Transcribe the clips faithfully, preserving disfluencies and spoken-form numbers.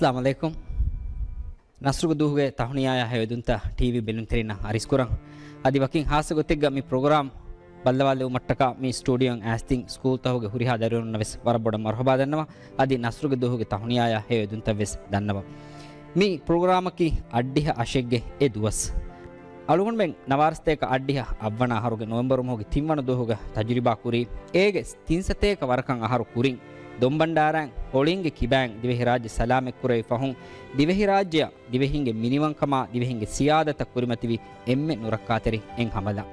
އައްސަލާމު ޢަލައިކުމް. ނަސްރުގެ ދުވަހުގެ ތަހުނިޔާޔާ ހެޔޮއެދުންތައް ޓީވީ ބެލުންތެރިންނަށް އަރިސްކުރަން. އަދި ވަކިން ހާއްސަ ގޮތެއްގަ މި ޕްރޮގްރާމް ބައްލަވާލެވުމަށްޓަކާ މި ސްޓޫޑިއޯއިން އައިސް ތިން ސްކޫލްތަހުގެ ހުރިހާ ދަރިވަރުންނަށް ވެސް ވަރަށް ބޮޑަށް މަރުޙަބާ ދަންނަވަން. އަދި ނަސްރުގެ ދުވަހުގެ ތަހުނިޔާޔާ ހެޔޮއެދުންތައް ވެސް ދަންނަވަން. މި ޕްރޮގްރާމަކީ އައްޑިހަ އަށެއްގެ އެ ދުވަސް. އަޅުގަނޑުމެން ނަވާރަ ސަތޭކަ އައްޑިހަ އަށްވަނަ އަހަރުގެ ނޮވެމްބަރު މަހުގެ ތިންވަނަ ދުވަހުގަ ތަޖުރިބާ ކުރީ، އޭގެ ތިން ސަތޭކަ ވަރަކަށް އަހަރު ކުރިން ދޮންބަންޑާރައިން ހޮޅިންގެ ކިބައިން ދިވެހިރާއްޖެ ސަލާމަތްކުރެވި ފަހުން، ދިވެހިރާއްޖެއަށް ދިވެހިންގެ މިނިވަންކަމާ ދިވެހިންގެ ސިޔާދަތަށް ކުރިމަތިވި އެންމެ ނުރައްކާތެރި އެއް ހަމަލާ.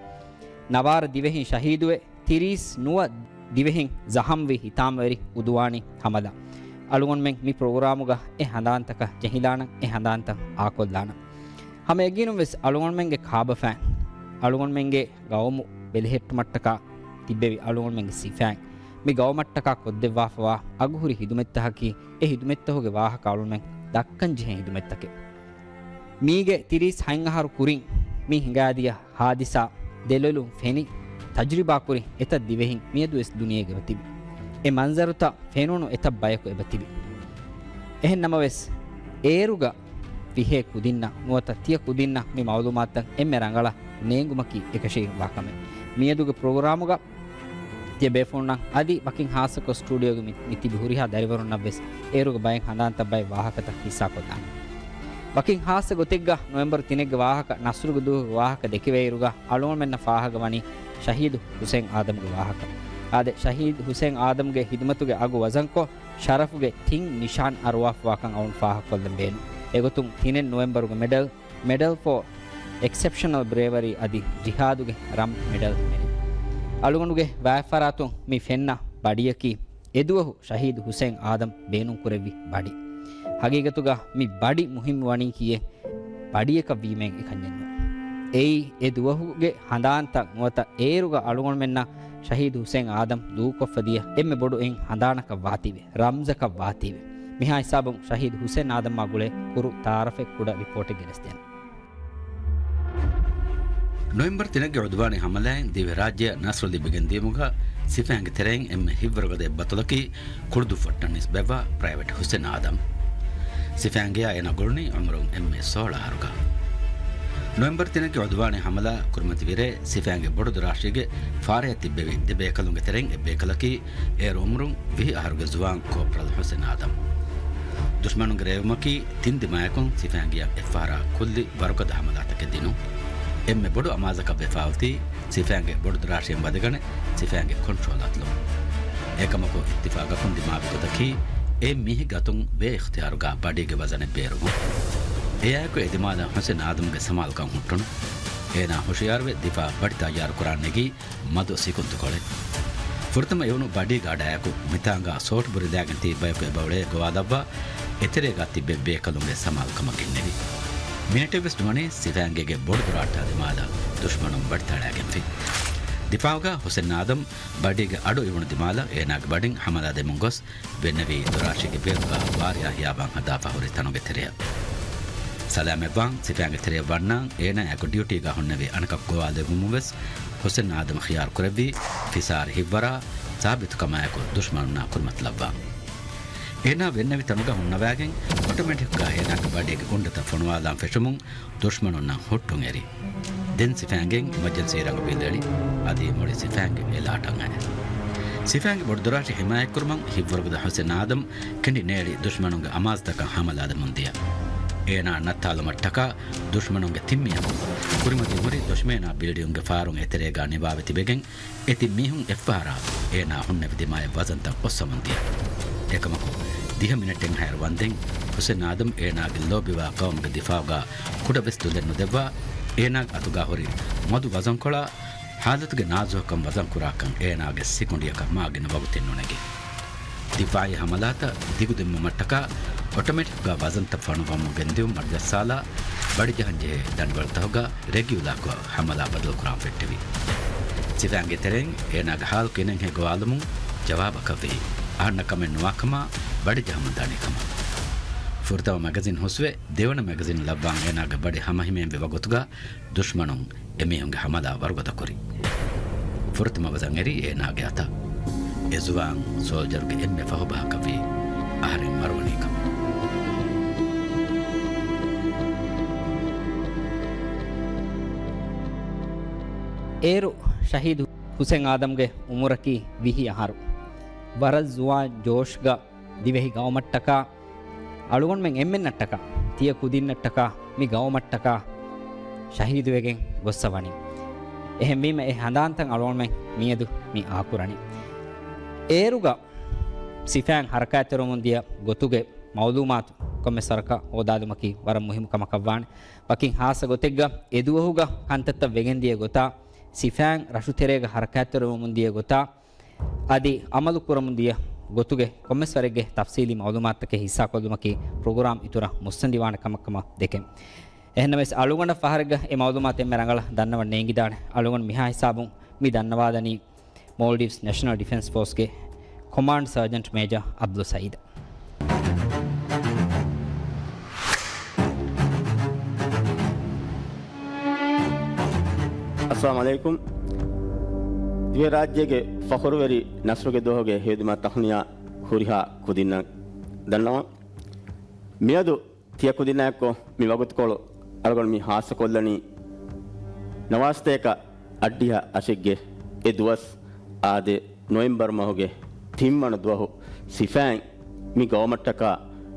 ނަވާރަ ދިވެހިން ޝަހީދުވެ، ތިރީސް ނުވަ ދިވެހިން ޒަހަމްވި ހިތާމަވެރި އުދުވާނީ ހަމަލާ. އަޅުގަނޑުމެން މި ޕްރޮގްރާމުގަ އެ ހަނދާންތަކަށް ޖެހިލާނަން، އެ ހަނދާންތައް އާކޮށްލާނަން. ހަމަ ޔަގީނުން ވެސް އަޅުގަނޑުމެންގެ ކާބަފައިން، އަޅުގަނޑުމެންގެ ގައުމު ބެލެހެއްޓުމަށްޓަކާ ތިއްބެވި އަޅުގަނޑުމެންގެ ސިފައިން، މި ގައުމަށްޓަކާ ކޮށްދެއްވާފަވާ އަގުހުރި ހިދުމަތްތަކަކީ، އެ ހިދުމަތްތަކުގެ ވާހަކަ އަޅުގަނޑުމެން ދައްކަން ޖެހޭ ހިދުމަތްތަކެއް. މީގެ ތިރީސް ހަތް އަހަރު ކުރިން މި ހިނގާދިޔަ ހާދިސާ ދެލޮލުން ފެނި، ތަޖުރިބާ ކުރި އެތައް ދިވެހިން މިއަދު ވެސް ދުނިޔޭގަ އެބަތިބި. އެ މަންޒަރުތައް ފެނުނު އެތައް ބަޔަކު އެބަތިބި. އެހެން ނަމަވެސް، އޭރުގަ ފިހޭ ކުދިންނަށް ނުވަތަ ތިޔަ ކުދިންނަށް މި މައުލޫމާތުތައް އެންމެ ރަނގަޅަށް ނޭނގުމަކީ އެކަށީގެންވާ ކަމެއް. މިއަދުގެ ޕްރޮގްރާމުގަ ތިޔަ ބޭފުޅުންނަށް އަދި ވަކިން ހާއްސަކޮށް ސްޓޫޑިއޯގެ މި، މި ތިބި ހުރިހާ ދަރިވަރުންނަށް ވެސް އޭރުގެ ބައެއް ހަނދާންތައް ބައެއް ވާހަކަތައް ހިއްސާކޮށްލާނަން. ވަކިން ހާއްސަ ގޮތެއްގަ ނޮވެމްބަރު ތިނެއްގެ ވާހަކަ، ނަސްރުގެ ދުވަހުގެ ވާހަކަ ދެކެވޭއިރުގަ އަޅުގަނޑުމެންނަށް ފާހަގަވަނީ ޝަހީދު ހުސެން އާދަމްގެ ވާހަކަ. އާދެ، ޝަހީދު ހުސެން އާދަމްގެ ހިދުމަތުގެ އަގު ވަޒަންކޮށް، ޝަރަފުގެ ތިން ނިޝާން އަރުވާފަވާކަން އަޅުން ފާހަގަކޮށްލަން ބޭނުން. އެގޮތުން ތިނެއް ނޮވެމްބަރުގެ މެޑަލް، Medal for Exceptional Bravery އަދި ޖިހާދުގެ ރަން މެޑަލް ހިމެނޭ. އަޅުގަނޑުގެ ވާތްފަރާތުން މި ފެންނަ ބަޑިއަކީ އެދުވަހު ޝަހީދު ހުސެން އާދަމް ބޭނުންކުރެއްވި ބަޑި. ހަގީގަތުގަ މި ބަޑި މުހިއްމު ވަނީކީއެއް ބަޑިއަކަށް ވީމައިން އެކަންޏެއް ނޫން. އެއީ އެ ދުވަހުގެ ހަނދާންތައް ނުވަތަ އޭރުގަ އަޅުގަނޑުމެންނަށް ޝަހީދު ހުސެން އާދަމް ދޫކޮށްފަ ދިޔަ އެންމެ ބޮޑު އެއް ހަނދާނަކަށް ވާތީވެ، ރަމްޒަކަށް ވާތީވެ. މިހާ ހިސާބުން ޝަހީދު ހުސެން އާދަމްއާ ގުޅޭ ކުރު ތައާރަފެއް ކުޑަ ރިޕޯޓެއް ގެނެސްދޭނަން. ނޮވެމްބަރު ތިނެއްގެ އުދުވާނީ ހަމަލާއިން ދިވެހިރާއްޖެއަށް ނަސްރު ލިބިގެން ދިޔުމުގަ ސިފައިންގެ ތެރެއިން އެންމެ ހިތްވަރުގަދަ އެއް ބަތަލަކީ ކުޅުދުއްފައްޓަން ނިސްބަތްވާ ޕްރައިވެޓް ހުސެން އާދަމް. ސިފައިންގެއާ އޭނާ ގުޅުނީ އުމުރުން އެންމެ ސޯޅަ އަހަރުގަ. ނޮވެމްބަރު ތިނެއްގެ އުދުވާނީ ހަމަލާ ކުރިމަތިވިރޭ ސިފައިންގެ ބޮޑު ދަރާށީގެ ފާރަޔަށް ތިއްބެވި ދެ ބޭކަލުންގެ ތެރެއިން އެއް ބޭކަލަކީ އޭރު އުމުރުން ވިހި އަހަރުގެ ޒުވާން ކޯޕްރަލް ހުސެން އާދަމް. ދުޝްމަނުންގެ ރޭވުމަކީ ތިން ދިމާޔަކުން ސިފައިންގެއަށް އެއްފަހަރާ ކުއްލި ވަރުގަދަ ހަމަލާތަކެއް ދިނުން. އެންމެ ބޮޑު އަމާޒަކަށް ވެފާ އޮތީ ސިފައިންގެ ބޮޑު ދަރާށިއެއް ވަދެގަނެ ސިފައިންގެ ކޮންޓްރޯލް އަތުލުން. އެކަމަކު އިއްތިފާގަކުން ދިމާވި ގޮތަކީ އެ މީހެއްގެ އަތުން ބޭ އިޚްތިޔާރުގަ ބަޑީގެ ވަޒަނެއް ބޭރުވުން. އެއާއެކު އެ ދިމާލަށް ހުސެން އާދަމްގެ ސަމާލުކަން ހުއްޓުނު. އޭނާ ހުޝިޔާރުވެ ދިފާ ބަޑި ތައްޔާރުކުރާން ނެގީ މަދު ސިކުންތުކޮޅެއް. ފުރަތަމަ އިވުނު ބަޑީގާޑާއެކު މިތާނގާ ސޯޓް ބުރިލާގެން ތިބި ބަޔަކު އެބައުޅޭ ގޮވާލައްވާ އެތެރޭގާ ތިއްބެވި ބޭކަލުންގެ ސަމާލުކަމަށް ގެންނެވި. މިނެޓެއްވެސް ނުވަނީ ސިފައިންގޭގެ ބޮޑު ދުރާއްޓާ ދިމާލަށް ދުޝްމަނުން ބަޑި ތަޅާގެންފި. ދިފާއުގާ ހުސެން އާދަމް ބަޑީގެ އަޑު އިވުނު ދިމާލަށް އޭނާގެ ބަޑިން ހަމަލާ ދެމުން ގޮސް ވެންނެވީ ދޮރާށީގެ ބޭރުގާ ވާރިޔާ ހިޔާބާން ހަދާފަ ހުރި ތަނުގެ ތެރެއަށް. ސަލާމަތްވާން ސިފައިންގެ ތެރެއަށް ވަންނާން އޭނާއާއެކު ޑިއުޓީގާ ހުންނެވި އަނެކަކު ގޮވާލެއްވުމުން ވެސް ހުސެން އާދަމް ޚިޔާރު ކުރެއްވީ ފިސާރި ހިތްވަރާ ސާބިތުކަމާއެކު ދުޝްމަނުންނާ ކުރިމަތިލައްވާން. އޭނާ ވެންނެވި ތަނުގަ ހުންނަވާގެން އޮޓޮމެޓިކްގާ އޭނާގެ ބަޑީގެ އުނޑަތައް ފޮނުވާލާން ފެށުމުން ދުޝްމަނުންނަށް ހުއްޓުން އެރި. ދެން ސިފައިންގެން އިމަޖެންސީ ރަނގަބީލު އެޅި، އަދި މުޅި ސިފައިންގެ އެލާޓަށް އައި. ސިފައިންގެ ބޮޑުދުރާށި ހިމާޔަތްކުރުމަށް ހިތްވަރުގަދަ ހުސެން އާދަމް ކެނޑި ނޭޅި ދުޝްމަނުންގެ އަމާޒުތަކަށް ހަމަލާދެމުން ދިޔަ. އޭނާ ނައްތާލުމަށްޓަކާ ދުޝްމަނުންގެ ތިން މީހަކު ކުރިމަތި ހުރި ދޮށްމޭނާ ބިލްޑިއުންގެ ފާރުން އެތެރޭގާ ނިވާވެ ތިބެގެން އެ ތިން މީހުން އެއްފަހަރާ އޭނާ ހުންނެވި ދިމާޔަށް ވަޒަންތައް އޮއްސަމުން ދިޔަ. އެކަމަކު، ދިހަ މިނެޓެއްހާއިރު ވަންދެން ހުސެން އާދަމް އޭނާގެ ލޯބިވާ ޤައުމުގެ ދިފާޢުގާ ކުޑަވެސް ދުލެއް ނުދެއްވާ، އޭނާގެ އަތުގާ ހުރި މަދު ވަޒަންކޮޅާ ހާލަތުގެ ނާޒުކަން ވަޒަންކުރާކަން އޭނާގެ ސިކުނޑިއަކަށް މާގިނަ ވަގުތެއް ނުނެގި. ދިފާޢީ ހަމަލާތައް ދިގުދިންވުމަށްޓަކާ އޮޓޮމެޓިކްގާ ވަޒަންތައް ފޮނުވަމުން ގެންދިއުމަށް ޖައްސާލާ، ބަޑިޖަހަންޖެހޭ ދަނޑިވަޅުތަކުގާ ރެގިއުލާކޮށް ހަމަލާ ބަދަލުކުރާން ފެއްޓެވި. ސިފައިންގެ ތެރެއިން އޭނާގެ ހާލު ކިނެންހޭ ގޮވާލުމުން ޖަވާބަކަށްވީ، އަހަންނަށް ކަމެއް ނުވާކަމާ، ބަޑިޖަހަމުން ދާނީ ކަމަށް. ފުރަތަމަ މެގަޒިން ހުސްވެ، ދެވަނަ މެގަޒިން ލައްވާން އޭނާގެ ބަޑި ހަމަހިމޭންވި ވަގުތުގަ ދުޝްމަނުން އެމީހުންގެ ހަމަލާ ވަރުގަދަކުރި. ފުރަތަމަ ވަޒަން އެރީ އޭނާގެ އަތަށް. އެ ޒުވާން ސޯލްޖަރުގެ އެންމެ ފަހުބަހަކަށްވީ އަހަރެން މަރުވަނީ ކަމަށް. އޭރު ޝަހީދު ހުސެން އާދަމްގެ އުމުރަކީ ވިހި އަހަރު. ވަރަށް ޒުވާން ޖޯޝްގަ ދިވެހި ގައުމަށްޓަކާ، އަޅުގަނޑުމެން އެންމެންނަށްޓަކާ، ތިޔަ ކުދިންނަށްޓަކާ، މި ގައުމަށްޓަކާ ޝަހީދުވެގެން ގޮއްސަ ވަނީ. އެހެންވީމަ އެ ހަނދާންތައް އަޅުގަނޑުމެން މިއަދު މި އާކުރަނީ. އޭރުގަ ސިފައިން ހަރަކާތްތެރިވަމުން ދިޔަ ގޮތުގެ މައުލޫމާތު ކޮންމެސް ވަރަކަށް ހޯދާލުމަކީ ވަރަށް މުހިއްމު ކަމަކަށްވާނެ. ވަކިން ހާއްސަ ގޮތެއްގަ އެ ދުވަހުގަ ކަންތައްތައް ވެގެންދިޔަ ގޮތާ، ސިފައިން ރަށުތެރޭގަ ހަރަކާތްތެރިވަމުން ދިޔަ ގޮތާ، އަދި އަމަލު ކުރަމުން ދިޔަ ގޮތުގެ ކޮންމެސް ވަރެއްގެ ތަފްސީލީ މައުލޫމާތުތަކެއް ހިއްސާކޮށްލުމަކީ ޕްރޮގްރާމް އިތުރަށް މުއްސަނދިވާނެ ކަމަށް ކަމަށް ދެކެން. އެހެންނަމަވެސް، އަޅުގަނޑަށް ފަހަރެއްގަ އެ މައުލޫމާތު އެންމެ ރަނގަޅަށް ދަންނަވަން ނޭނގިދާނެ. އަޅުގަނޑު މިހާ ހިސާބުން މި ދަންނަވާލަނީ މޯލްޑިވްސް ނެޝަނަލް ޑިފެންސް ފޯސްގެ ކޮމާންޑް ސާޖަންޓް މޭޖަރ އަބްދުލް ސައީދަށް. އައްސަލާމު ޢަލައިކުމް. ދިވެހިރާއްޖޭގެ ފަޚުރުވެރި ނަސްރުގެ ދުވަހުގެ ހެޔޮދިމާ ތަހުނިޔާ ހުރިހާ ކުދިންނަށް ދަންނަވަން. މިއަދު ތިޔަ ކުދިންނާއެއްކޮށް މި ވަގުތުކޮޅު އަޅުގަނޑު މި ހާއްސަކޮށްލަނީ، ނަވާސްތޭކަ އަށްޑިހަ އަށެއްގެ އެ ދުވަސް އާދޭ، ނޮވެމްބަރު މަހުގެ ތިންވަނަ ދުވަހު ސިފައިން މި ގައުމަށްޓަކާ،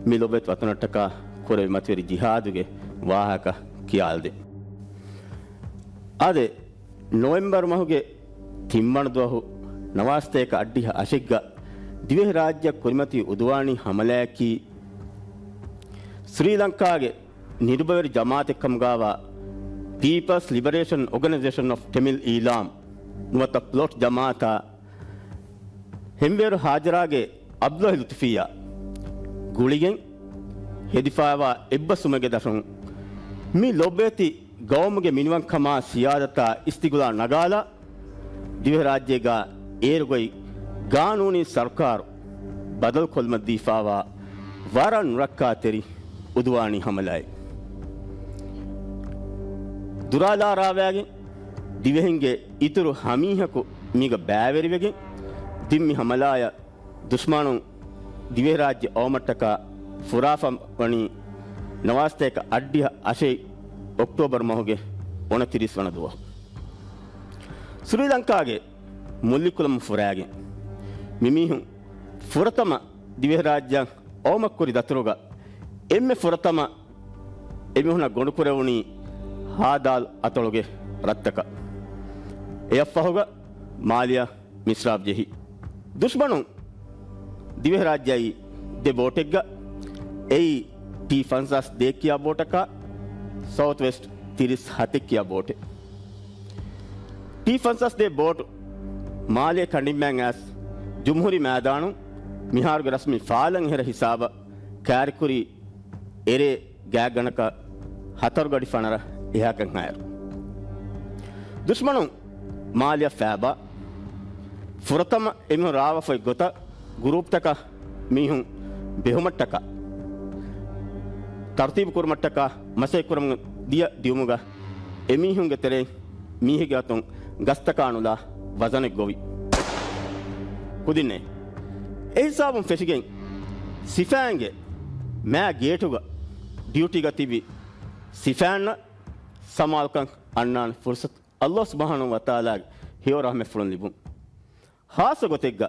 މި ލޮބުވެތި ވަތަނަށްޓަކާ ކުރެއްވި މަތިވެރި ޖިހާދުގެ ވާހަކަ ކިޔާލަދޭ. އާދެ، ނޮވެމްބަރު މަހުގެ ތިންވަނަ ދުވަހު ނަވާސްތޭކަ އަށްޑިހަ އަށެއްގަ ދިވެހިރާއްޖެއަށް ކުރިމަތި އުދުވާނީ ހަމަލާއަކީ، ސްރީލަންކާގެ ނިރުބަވެރި ޖަމާއަތެއްކަމުގާވާ ޕީޕަލްސް ލިބަރޭޝަން އޯގަނައިޒޭޝަން އޮފް ޓެމިލް އީލާމް ނުވަތަ ޕްލޮޓް ޖަމާއަތާ ހެންވޭރު ހާޖަރާގެ އަބްދުﷲ ލުތުފީއާ ގުޅިގެން ހެދިފައިވާ އެއްބަސްވުމެއްގެ ދަށުން މި ލޮބުވެތި ގައުމުގެ މިނިވަންކަމާ ސިޔާދަތާ އިސްތިގުލާލް ނަގާލާ، ދިވެހިރާއްޖޭގަ އޭރުގައި ގާނޫނީ ސަރުކާރު ބަދަލުކޮށްލުމަށްދީފާވާ ވަރަށް ނުރައްކާތެރި އުދުވާނީ ހަމަލާއެއް. ދުރާލާރާވާގެން ދިވެހިންގެ އިތުރު ހަމީހަކު މީގަ ބައިވެރިވެގެން ދިން މި ހަމަލާއަށް ދުޝްމަނުން ދިވެހިރާއްޖެ އައުމަށްޓަކާ ފުރާފަ ވަނީ ނަވާސްތޭކަ އަށްޑިހަ އަށެއް އޮކްޓޯބަރު މަހުގެ އޮނަތިރީސް ވަނަ ދުވަހު. ސްރީލަންކާގެ މުއްލިކުލަމުން ފުރާގެން މިމީހުން ފުރަތަމަ ދިވެހިރާއްޖެއަށް އައުމަށް ކުރި ދަތުރުގަ އެންމެ ފުރަތަމަ އެމީހުންނަށް ގޮނޑުކުރެވުނީ ހާދާލް އަތޮޅުގެ ރަށްތަކަށް. އެއަށްފަހުގަ މާލެއަށް މިސްރާބް ޖެހި. ދުޝްމަނުން ދިވެހިރާއްޖެއައީ ދެ ބޯޓެއްގަ، އެއީ ޓީ ފަންސާސް ދޭއް ކިޔާ ބޯޓަކާ، ސައުތް ވެސްޓް ތިރީސް ހަތެއް ކިޔާ ބޯޓެއް. ޓީ ފަންސާސް ދޭއް ބޯޓު މާލޭ ކަނޑިންމެން އައިސް ޖުމްހޫރީ މައިދާނުން މިހާރުގެ ރަސްމީ ފާލަން އެހެރަ ހިސާބަށް ކާރިކުރީ އެރޭ ގާތްގަނޑަކަށް ހަތަރު ގަޑި ފަނަރަ އެހާކަން ހާއިރު. ދުޝްމަނުން މާލެއަށް ފައިބާ ފުރަތަމަ އެމީހުން ރާވާފައި ގޮތަށް ގުރޫޕްތަކަށް މީހުން ބެހުމަށްޓަކާ، ތަރުތީބު ކުރުމަށްޓަކާ މަސައްކަތް ކުރަމުން ދިޔަ ދިޔުމުގަ އެމީހުންގެ ތެރެއިން މީހެއްގެ އަތުން ގަސްތަކާ ނުލާ ވަޒަނެއް ގޮވި. ކުދިންނޭ. އެހިސާބުން ފެށިގެން ސިފައިންގެ މާ ގޭޓުގަ ޑިއުޓީގަ ތިބި ސިފައިންނަށް ސަމާލުކަން އަންނާނެ ފުރުސަތު ﷲ ސުބްޙާނަހޫ ވަތަޢާލާގެ ހެޔޮ ރަޙްމަތްފުޅުން ލިބުން. ޚާއްޞަ ގޮތެއްގަ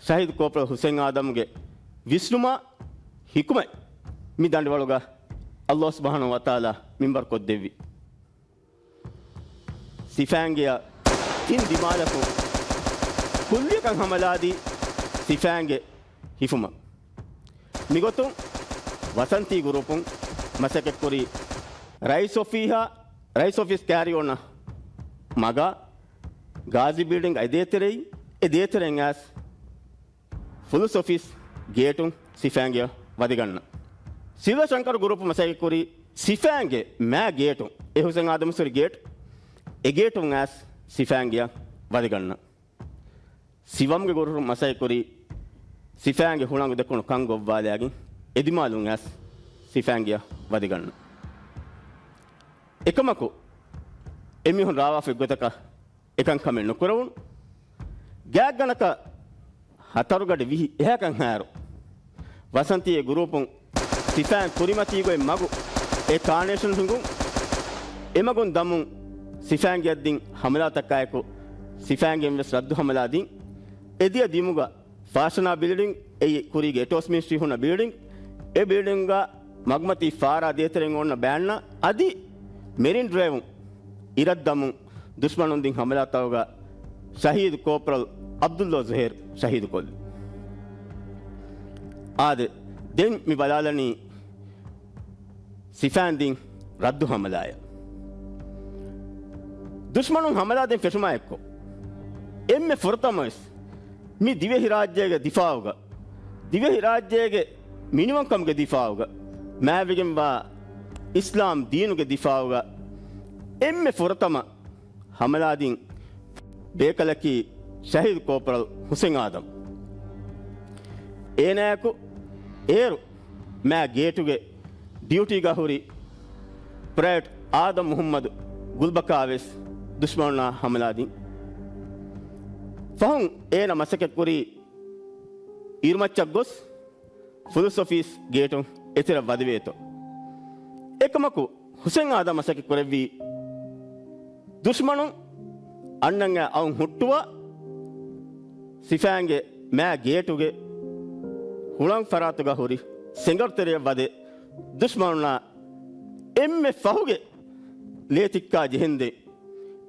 ޝަހީދު ކޯޕްރަލް ހުސެން އާދަމްގެ ވިސްނުމާ ޙިކުމަތް މި ދަނޑިވަޅުގަ ﷲ ސުބްޙާނަހޫ ވަތަޢާލާ މިންވަރު ކޮށްދެއްވި. ސިފައިންގެއަށް ތިން ދިމާލަކުން ކުއްލިއަކަށް ހަމަލާދީ ސިފައިންގެ ހިފުމަށް. މިގޮތުން ވަސަންތީ ގުރޫޕުން މަސައްކަތްކުރީ ރައީސް އޮފީހާ، ރައީސް އޮފީސް ކާރިއޯނަށް މަގާ، ގާޒީ ބިލްޑިންގ އެ ދޭތެރެއިން، އެ ދޭތެރެއިން އައިސް ފުލުސް އޮފީސް ގޭޓުން ސިފައިންގެއަށް ވަދެގަންނަ. ސިލްވަ ޝަންކަރު ގުރޫޕު މަސައްކަތްކުރީ ސިފައިންގެ މާ ގޭޓުން، އެ ހުސެން އާދަމް ހުސްވެރި ގޭޓް، އެ ގޭޓުން އައިސް ސިފައިންގެއަށް ވަދެގަންނަ. ސިވަމްގެ ގުރޫޕު މަސައްކަތްކުރީ ސިފައިންގެ ހުޅަނގު ދެކުނު ކަން ގޮއްވާލާގެން އެދިމާލުން އައިސް ސިފައިންގެއަށް ވަދެގަންނަ. އެކަމަކު އެމީހުން ރާވާފައި ގޮތަކަށް އެކަންކަމެއް ނުކުރެވުނު. ގާތްގަނޑަކަށް ހަތަރު ގަޑި ވިހި އެހާކަން ހާއިރު، ވަސަންތީ އެ ގުރޫޕުން ސިފައިން ކުރިމަތީގޮތް މަގު އެ ކާނޭޝަން ހިނގުން، އެމަގުން ދަމުން ސިފައިންގެ އަށް ދިން ހަމަލާތަކާއެކު، ސިފައިންގެން ވެސް ރައްދު ހަމަލާ ދިން. އެ ދިޔަ ދިމުގަ ފާޝަނާ ބިލްޑިން، އެއީ ކުރީގެ އެޓޯސް މިނިސްޓްރީ ހުންނަ ބިލްޑިން، އެ ބިލްޑިންގަ މަގުމަތީ ފާރާ ދޭތެރެއިން އޮންނަ ބޭންނަ އަދި މެރިން ޑްރައިވުން އިރަށްދަމުން ދުޝްމަނުން ދިން ހަމަލާތަކުގަ ޝަހީދު ކޯޕްރަލް ޢަބްދުﷲ ޒުހޭރު ޝަހީދު ކޮށްލި. އާދެ، ދެން މި ބަލާލަނީ ސިފައިން ދިން ރައްދު ހަމަލާއެއް. ދުޝްމަނުން ހަމަލާ ދިން ފެށުމާ އެއްކޮށް، އެންމެ ފުރަތަމަވެސް މި ދިވެހިރާއްޖޭގެ ދިފާއުގަ، ދިވެހިރާއްޖޭގެ މިނިވަންކަމުގެ ދިފާއުގަ، މާތްވެގެންވާ އިސްލާމް ދީނުގެ ދިފާއުގަ އެންމެ ފުރަތަމަ ހަމަލާދިން ބޭކަލަކީ ޝަހީދު ކޯޕްރަލް ހުސެން އާދަމް. އޭނާއަކު އޭރު މާ ގޭޓުގެ ޑިއުޓީގަ ހުރި ޕްރައިވެޓް އާދަމް މުހައްމަދު ގުލްބަކާވެސް ދުޝްމަނުންނާ ހަމަލާދިން. ފަހުން އޭނަ މަސައްކަތްކުރީ އިރުމައްޗަށް ގޮސް، ފުލުސް އޮފީސް ގޭޓުން އެތެރެއަށް ވަދެވޭތޯ. އެކަމަކު، ހުސެން އާދަމް މަސައްކަތް ކުރެއްވީ، ދުޝްމަނުން އަންނަން އައުން ހުއްޓުވާ، ސިފައިންގެ މާ ގޭޓުގެ ހުޅަނގު ފަރާތުގަ ހުރި ސެނގަރު ތެރެއަށް ވަދެ، ދުޝްމަނުންނާ އެންމެ ފަހުގެ ލޭތިއްކާ ޖެހެންދެން،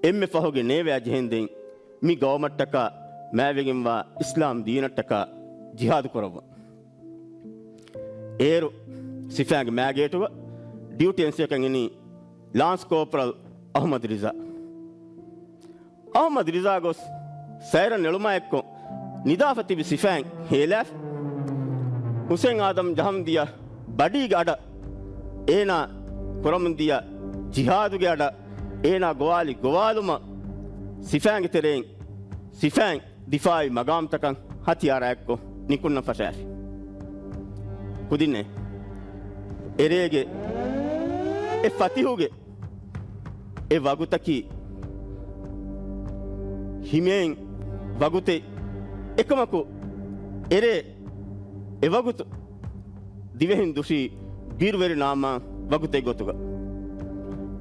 އެންމެ ފަހުގެ ނޭވަޔާ ޖެހެންދެން، މި ގައުމަށްޓަކާ މާތްވެގެންވާ އިސްލާމް ދީނަށްޓަކާ ޖިހާދު ކުރައްވަން. އޭރު ސިފައިންގެ މާގޭޓުގަ ޑިއުޓީ އެމްސީއަކަށް އިނީ ލާންސް ކޯޕްރަލް އަހުމަދު ރިޒާ. އަހުމަދު ރިޒާ ގޮސް ސައިރަން ނެޅުމާއެއްކޮށް ނިދާފަ ތިބި ސިފައިން ހޭލާފި. ހުސެން އާދަމް ޖަހަމުން ދިޔަ ބަޑީގެ އަޑަށް، އޭނާ ކުރަމުން ދިޔަ ޖިހާދުގެ އަޑަށް، އޭނާ ގޮވާލި ގޮވާލުމަށް ސިފައިންގެ ތެރެއިން ސިފައިން ދިފާއީ މަގާމްތަކަށް ހަތިޔާރާ އެއްކޮށް ނިކުންނަން ފަށާފި. ކުދިންނޭ، އެރޭގެ އެ ފަތިހުގެ އެ ވަގުތަކީ ހިމޭން ވަގުތެއް. އެކަމަކު އެރޭ އެ ވަގުތު ދިވެހިން ދުށީ ބިރުވެރި ނާމާ ވަގުތެއް ގޮތުގަ.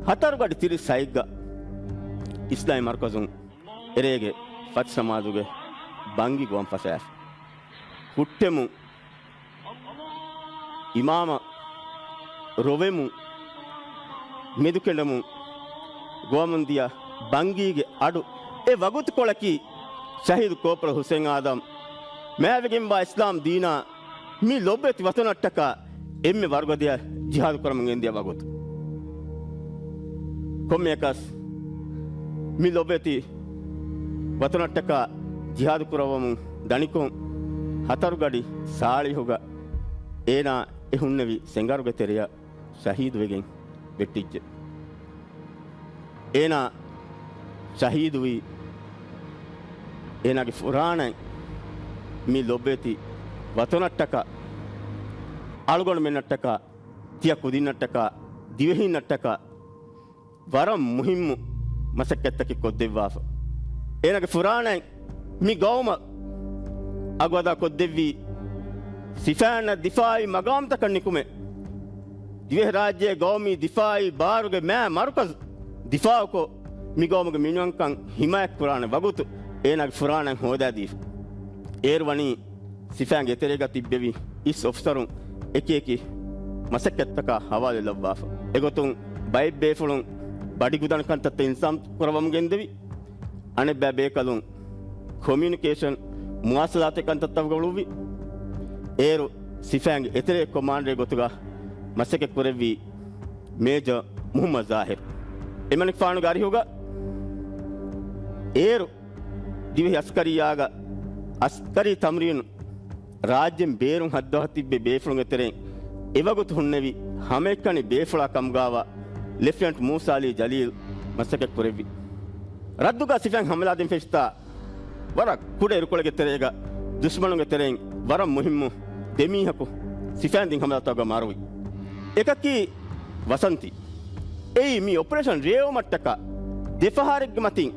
ހަތަރުގަޑި ތިރީސް ހައެއްގަ އިސްލާމީ މަރުކަޒުން އެރޭގެ ފަތިސަމާދުގެ ބަންގި ގޮވަން ފަށާފި. ހުއްޓެމުން، އިމާމަ ރޮވެމުން، މެދުކެނޑެމުން، ގޮވަމުން ދިޔަ ބަންގީގެ އަޑު އެ ވަގުތުކޮޅަކީ ޝަހީދު ކޯޕްރަލް ހުސެން އާދަމް މާތްވެގެންވާ އިސްލާމް ދީނާ މި ލޮބުވެތި ވަތަނަށްޓަކާ އެންމެ ވަރުގަދަޔަށް ޖިހާދު ކުރަމުން ގެންދިޔަ ވަގުތު. ކޮންމެއަކަސް މި ލޮބުވެތި ވަތަނަށްޓަކާ ޖިހާދު ކުރައްވަމުން ދަނިކޮށް، ހަތަރުގަޑި ސާޅީހުގަ އޭނާ އެ ހުންނެވި ސެނގަރުގެ ތެރެއަށް ޝަހީދުވެގެން ވެއްޓިއްޖެ. އޭނާ ޝަހީދުވީ، އޭނާގެ ފުރާނައިން މި ލޮބުވެތި ވަތަނަށްޓަކާ، އަޅުގަނޑުމެންނަށްޓަކާ، ތިޔަ ކުދިންނަށްޓަކާ، ދިވެހީންނަށްޓަކާ ވަރަށް މުހިއްމު މަސައްކަތްތަކެއް ކޮށްދެއްވާފަ. އޭނާގެ ފުރާނައިން މި ގައުމަށް އަގު އަދާ ކޮށްދެއްވީ ސިފައިންނަށް ދިފާއީ މަގާމްތަކަށް ނިކުމެ، ދިވެހިރާއްޖޭ ގައުމީ ދިފާއީ ބާރުގެ މާ މަރުކަޒު ދިފާއުކޮށް، މި ގައުމުގެ މިނިވަންކަން ހިމާޔަތްކުރާނެ ވަގުތު އޭނާގެ ފުރާނައިން ހޯދާދީފަ. އޭރު ވަނީ ސިފައިންގެ އެތެރޭގަ ތިއްބެވި އިސް އޮފިސަރުން އެކިއެކި މަސައްކަތްތަކާ ހަވާލުވެލައްވާފަ. އެގޮތުން ބައެއް ބޭފުޅުން ބަޑި ގުދަނި ކަންތައްތައް އިންތިޒާމް ކުރައްވަމުން ގެންދެވި. އަނެއްބައި ބޭކަލުން ކޮމިއުނިކޭޝަން މުވާސަލާތު ކަންތައްތައް އުޅުއްވި. އޭރު ސިފައިންގެ އެތެރޭ ކޮމާންޑަރެއް ގޮތުގަ މަސައްކަތް ކުރެއްވީ މޭޖަ މުހައްމަދު ޒާހިރު. އެމަނިކުފާނުގެ އަރިހުގަ އޭރު ދިވެހި އަސްކަރިއްޔާގަ އަސްކަރީ ތަމްރީނު ރާއްޖެން ބޭރުން ހައްދަވާ ތިއްބެވި ބޭފުޅުންގެ ތެރެއިން އެވަގުތު ހުންނެވި ހަމައެކަނި ބޭފުޅާ ކަމުގާވާ ލެފްޓިނަންޓް މޫސާ އަލީ ޖަލީލް މަސައްކަތް ކުރެއްވި. ރައްދުގަ ސިފައިން ހަމަލާ ދިން ފެށިތާ ވަރަށް ކުޑަ އިރުކޮޅެއްގެ ތެރޭގަ ދުޝްމަނުންގެ ތެރެއިން ވަރަށް މުހިއްމު ދެ މީހަކު ސިފައިން ދިން ހަމަލާތަކުގަ މަރުވި. އެކަކީ ވަސަންތި. އެއީ މި އޮޕަރޭޝަން ރޭވުމަށްޓަކާ ދެފަހަރެއްގެ މަތިން